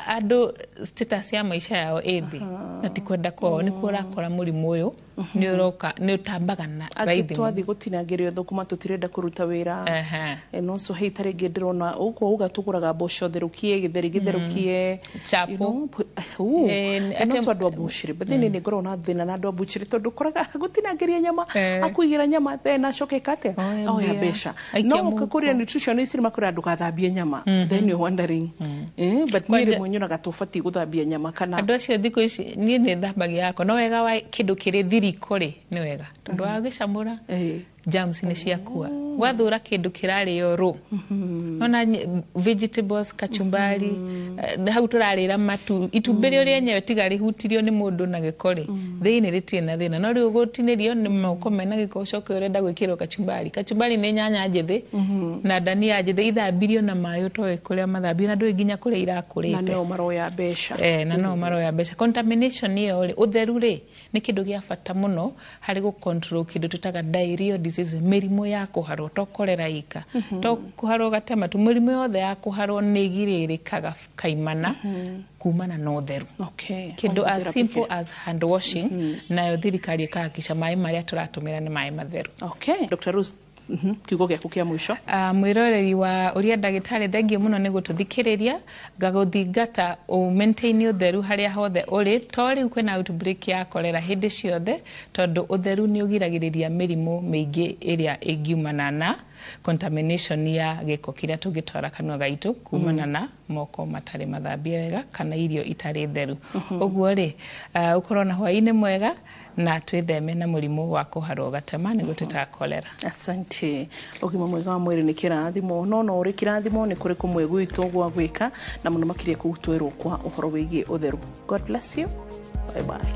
Speaker 1: andũ status ya maica yao ĩ thĩ, na ti kwenda kwao, nĩkuo ũrakora mũrimũ ũyũ nĩ ũroka, nĩ ũtambaga na
Speaker 2: Angĩ
Speaker 1: raithi mũno.
Speaker 2: Twathiĩ gũtinangĩrio thũkũma tũtirenda kũruta wĩra. And also hei, ta rĩngĩ ndĩrona ũguo uga tũgũraga mboco therũkie, gĩtheri gĩtherũkie.
Speaker 1: Chapo.
Speaker 2: You know, ooh. And also andũ a mbucĩrĩ, but then nĩ ngoragwo na thĩna na andũ a mbucĩrĩ, tondũ ũkoraga gũtinangĩria nyama, akuigĩra nyama then acoke ĩka atĩa?
Speaker 1: Oe
Speaker 2: Oya
Speaker 1: mbia.
Speaker 2: mbeca.
Speaker 1: Aikia
Speaker 2: No
Speaker 1: mũhuko.
Speaker 2: kũrĩa nutritionist nĩ makwĩra ndũgathambie nyama, then you're wondering, but niĩ rĩmwe nyonaga tũbatiĩ gũthambia nyama kana
Speaker 1: Andũ acio thikũ ici, niĩ nĩ thambagia yakwa. No wega wa kĩndũ kĩrĩ thiriko rĩ, nĩ wega tondũ wagĩcamũra germs nĩ ciakua. Wathũra kĩndũ kĩrarĩo rũ nona vegetables, kachumbari, hau tũrarĩra matu itumbĩ rĩo rĩenyewe tiga rĩhutirio nĩ mũndũ na gĩko rĩ, thĩinĩ rĩtirĩ na thĩna, no rĩu ũgũtinĩrio nĩ moko mena gĩko, ũcoke ũrenda gwĩkĩrwo kachumbari. Kachumbari nĩ nyanya njĩthĩ na ndania njĩthĩ ithambirio na maĩ ũtoĩ kũrĩa mathambio na ndũĩ nginya kũrĩa irakũrĩte.
Speaker 2: Na no maroya mbeca.
Speaker 1: Na no maroya mbeca. Contamination ĩyo rĩ, ũtheru rĩ, nĩ kĩndũ gĩa bata mũno harĩ gũ control kĩndũ tũtaga diarrheal disease, mĩrimũ ya kũharwo, to korera ika, to kũharwo gatema tu, mĩrimũ yothe ya kũharwo nĩ ĩgirĩrĩkaga kaimana kumana na ũtheru. Kĩndũ as simple as hand washing, nayo thirikari ĩkahakikisha maĩ marĩa tũratũmĩra nĩ maĩ matheru.
Speaker 2: Okay. Dr. Rose, kiugo gĩaku kĩa mũico.
Speaker 1: Mwĩroreri wa ũria ndagĩtarĩ, thengiũ mũno nĩ gũtũthikĩrĩria. Ngagũthingata ũ maintain ũtheru harĩa hothe ũrĩ, to rĩu kwĩna outbreak ya korera, hĩndĩ ciothe, tondũ ũtheru nĩ ũgiragĩrĩria mĩrimũ mĩingĩ ĩrĩa ĩngiumana na contamination ya gĩko kĩrĩa tũngĩtwara kanua gaitũ kumana na moko matarĩ mathambie wega kana irio itarĩ theru. Ũguo rĩ, ũkorwo na hwaĩ-inĩ mwega na twĩtheme na mũrimũ wa kũharwo gatema, nĩguo twĩtaga cholera.
Speaker 2: Asante. Ũgima mwega wa mwĩrĩ nĩ kĩrathimo, no no ũrĩ kĩrathimo nĩ kũrĩ kũmwe gwitũ gwa gwĩka na mũno makĩria kũu twerwo kwa ũhoro wĩgiĩ ũtheru. God bless you. Bye bye.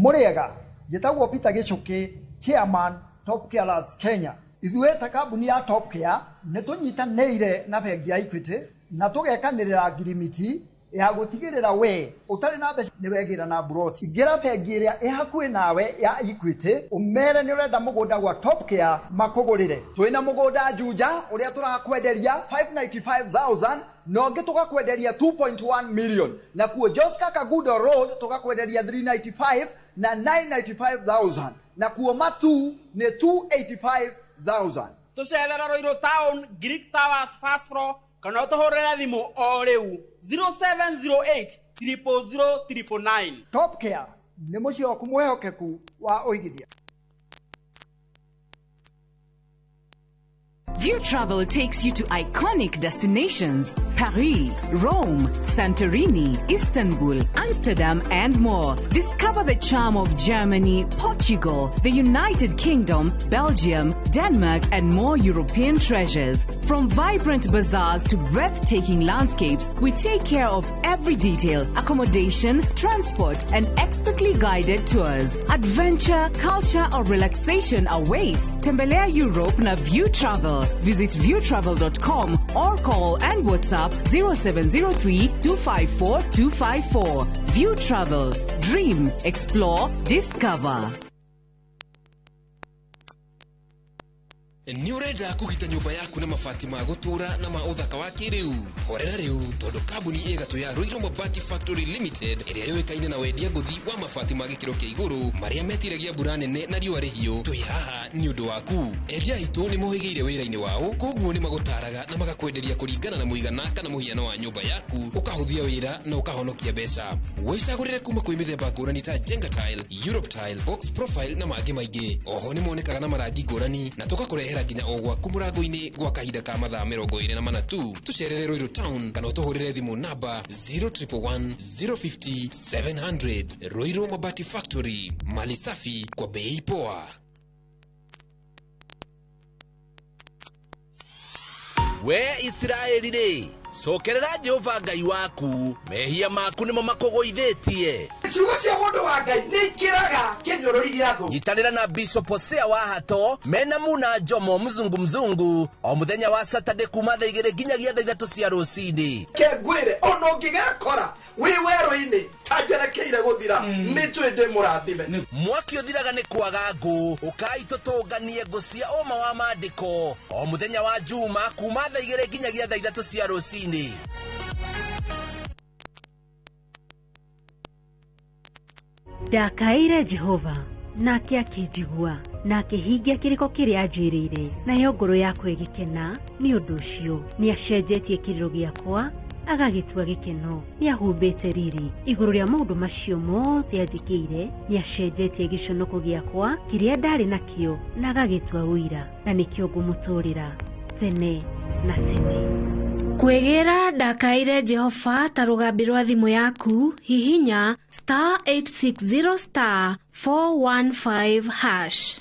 Speaker 3: Mũrĩega, njĩtagwo Peter Gĩchũkĩ, chairman Top Care Lads Kenya. Ithuĩ ta kambuni ya Top Care nĩ tũnyitanĩire na bengi ya Equity na tũgekanĩrĩra ngirimiti ya gũtigĩrĩra we ũtarĩ na mbeca nĩ wegĩra na mburoti. Ingĩra bengi ĩrĩa ĩ hakuhĩ nawe ya Equity ũmere nĩ ũrenda mũgũnda gwa Top Care makũgũrĩre.
Speaker 4: Twĩna mũgũnda Juja ũrĩa tũrakwenderia 595,000 na ũngĩ tũgakwenderia 2.1 million, na kuo Joska Kagudo Road tũgakwenderia 395 na 995,000, na kuo Matu nĩ 285,000.
Speaker 23: Tũcerera Ruiru Town, Greek Towers first floor, kana ũtũhũrĩre thimũ o rĩu 0708 000 999.
Speaker 3: Top Care nĩ mũciĩ waku mwĩhokeku wa ũigithia.
Speaker 24: View Travel takes you to iconic destinations: Paris, Rome, Santorini, Istanbul, Amsterdam, and more. Discover the charm of Germany, Portugal, the United Kingdom, Belgium, Denmark, and more European treasures. From vibrant bazaars to breathtaking landscapes, we take care of every detail: accommodation, transport, and expertly guided tours. Adventure, culture, or relaxation awaits. Tembelea Europe na View Travel. Visit viewtravel.com or call and WhatsApp 0703 254 254. View Travel. Dream, explore, discover.
Speaker 5: Nĩ ũrenda kũgita nyũmba yaku na mabati ma gũtũũra na ma ũthaka wa kĩrĩu? Horera rĩu, tondũ kambuni ĩgatũ ya Ruiru Mabati Factory Limited ĩrĩa yũĩkaine na wendia ngũthi wa mabati ma gĩkĩro kĩa igũrũ marĩa metiragia mbura nene na riũa rĩhiũ, twĩ haha nĩ ũndũ waku. Endia aitũ nĩ mohĩgĩire wĩra-inĩ wao, koguo nĩ magũtaraga na magakwenderia kũringana na mũigana kana mũhiano wa nyũmba yaku, ũkahũthia wĩra na ũkahonokia mbeca. Wĩcagũrĩre kuma kwĩ mĩthemba ngũrani ta Jenga Tile, Europe Tile, Box Profile na mangĩ maingĩ. Oho nĩ monekaga na marangi ngũrani na tũgakũrehera nginya o gwaku mũrango-inĩ gwa kahinda ka mathaa 24 tu. Tũcerere Ruiru Town kana ũtũhũrĩre thimũ namba 0111 050 700. Ruiru Mabati Factory, mali safi kwa bei poa.
Speaker 16: We Isiraeli rĩ, cokerera Jehova Ngai waku, mehia maku nĩmo makũgũithĩtie.
Speaker 6: Ciugo cia mũndũ wa Ngai nĩ ikĩraga kĩnyũrũri gĩa thũ.
Speaker 16: Nyitanĩra na Bishop Hosea wa Hato mena Muna Jomo mzungu mzungu o mũthenya wa Saturday kuma thaa 2 nginyagia thaa 3 cia rũcinĩ.
Speaker 6: Ke ngwĩre ona ũngĩgekora wĩ werũ-inĩ ta njerekeire gũthira, nĩ njũĩ ndĩ mũrathime.
Speaker 16: Mwaki ũthiraga nĩ kwaga ngũ, ũkai tũtũnganie ngũ cia ũma wa maandĩko o mũthenya wa Juma kuma thaa 2 nginyagia thaa 3 cia rũcinĩ.
Speaker 8: Ndakaĩire Jehova nake akĩnjigua na akĩhingia kĩrĩko kĩrĩa anjĩrĩire, nayo ngoro yakwa ĩgĩkena nĩ ũndũ ũcio. Nĩacenjetie kĩrĩro gĩakwa agagĩtua gĩkeno, nĩahumbĩte riri igũrũ rĩa maũndũ macio mothe anjĩkĩire. Nĩacenjetie gĩconoko gĩakwa kĩrĩa ndarĩ nakĩo na agagĩtua ũira, na nĩkĩo ngũmũtũũrĩra tene na tene.
Speaker 10: Kwĩgĩra ndakaĩire Jehova ta rũgambi rwa thimũ yaku, hihinya star 860 star 415 hash.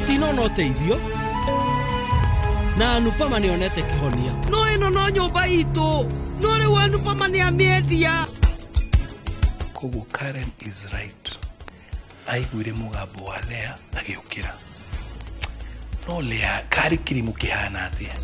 Speaker 25: Tinona ũteithio na Anupama nĩonete kĩhonia.
Speaker 23: No ĩno no nyũmba itũ, no rĩu Anupama nĩamĩendia.
Speaker 26: Koguo Karen is right. Aiguire mũgambo wa Lea agĩũkĩra. No Lea karĩ kĩrimũ kĩhana atĩa?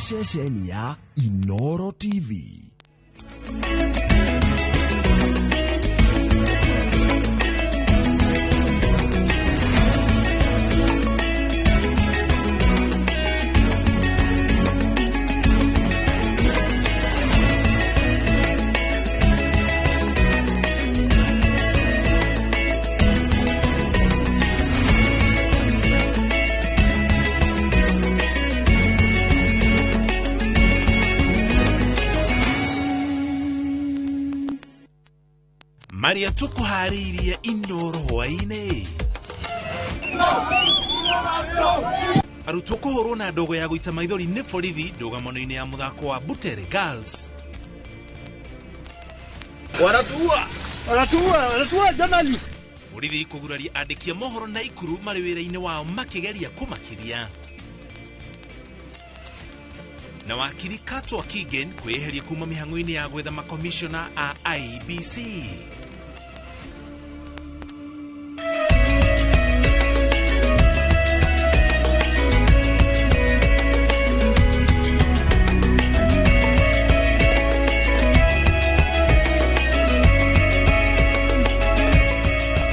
Speaker 27: Ceceni ya Inoro TV.
Speaker 17: Maria tukuharĩirie Inoro hwaĩ-inĩ. Arutwo kũhũrwo na ndogo ya gũita maithori nĩ borithi ndũgamo-inĩ ya mũthako wa Butere Girls.
Speaker 18: Wanatuua, wanatuua, wanatuua journalist.
Speaker 17: Borithi kũguraria andĩki a mohoro na Ikuru marĩ wĩra-inĩ wao makĩgeria kũmakiria. Na wakiri Katwa Kigen kwĩyeheria kuma mĩhang'o-inĩ ya gwetha makomishona a IEBC.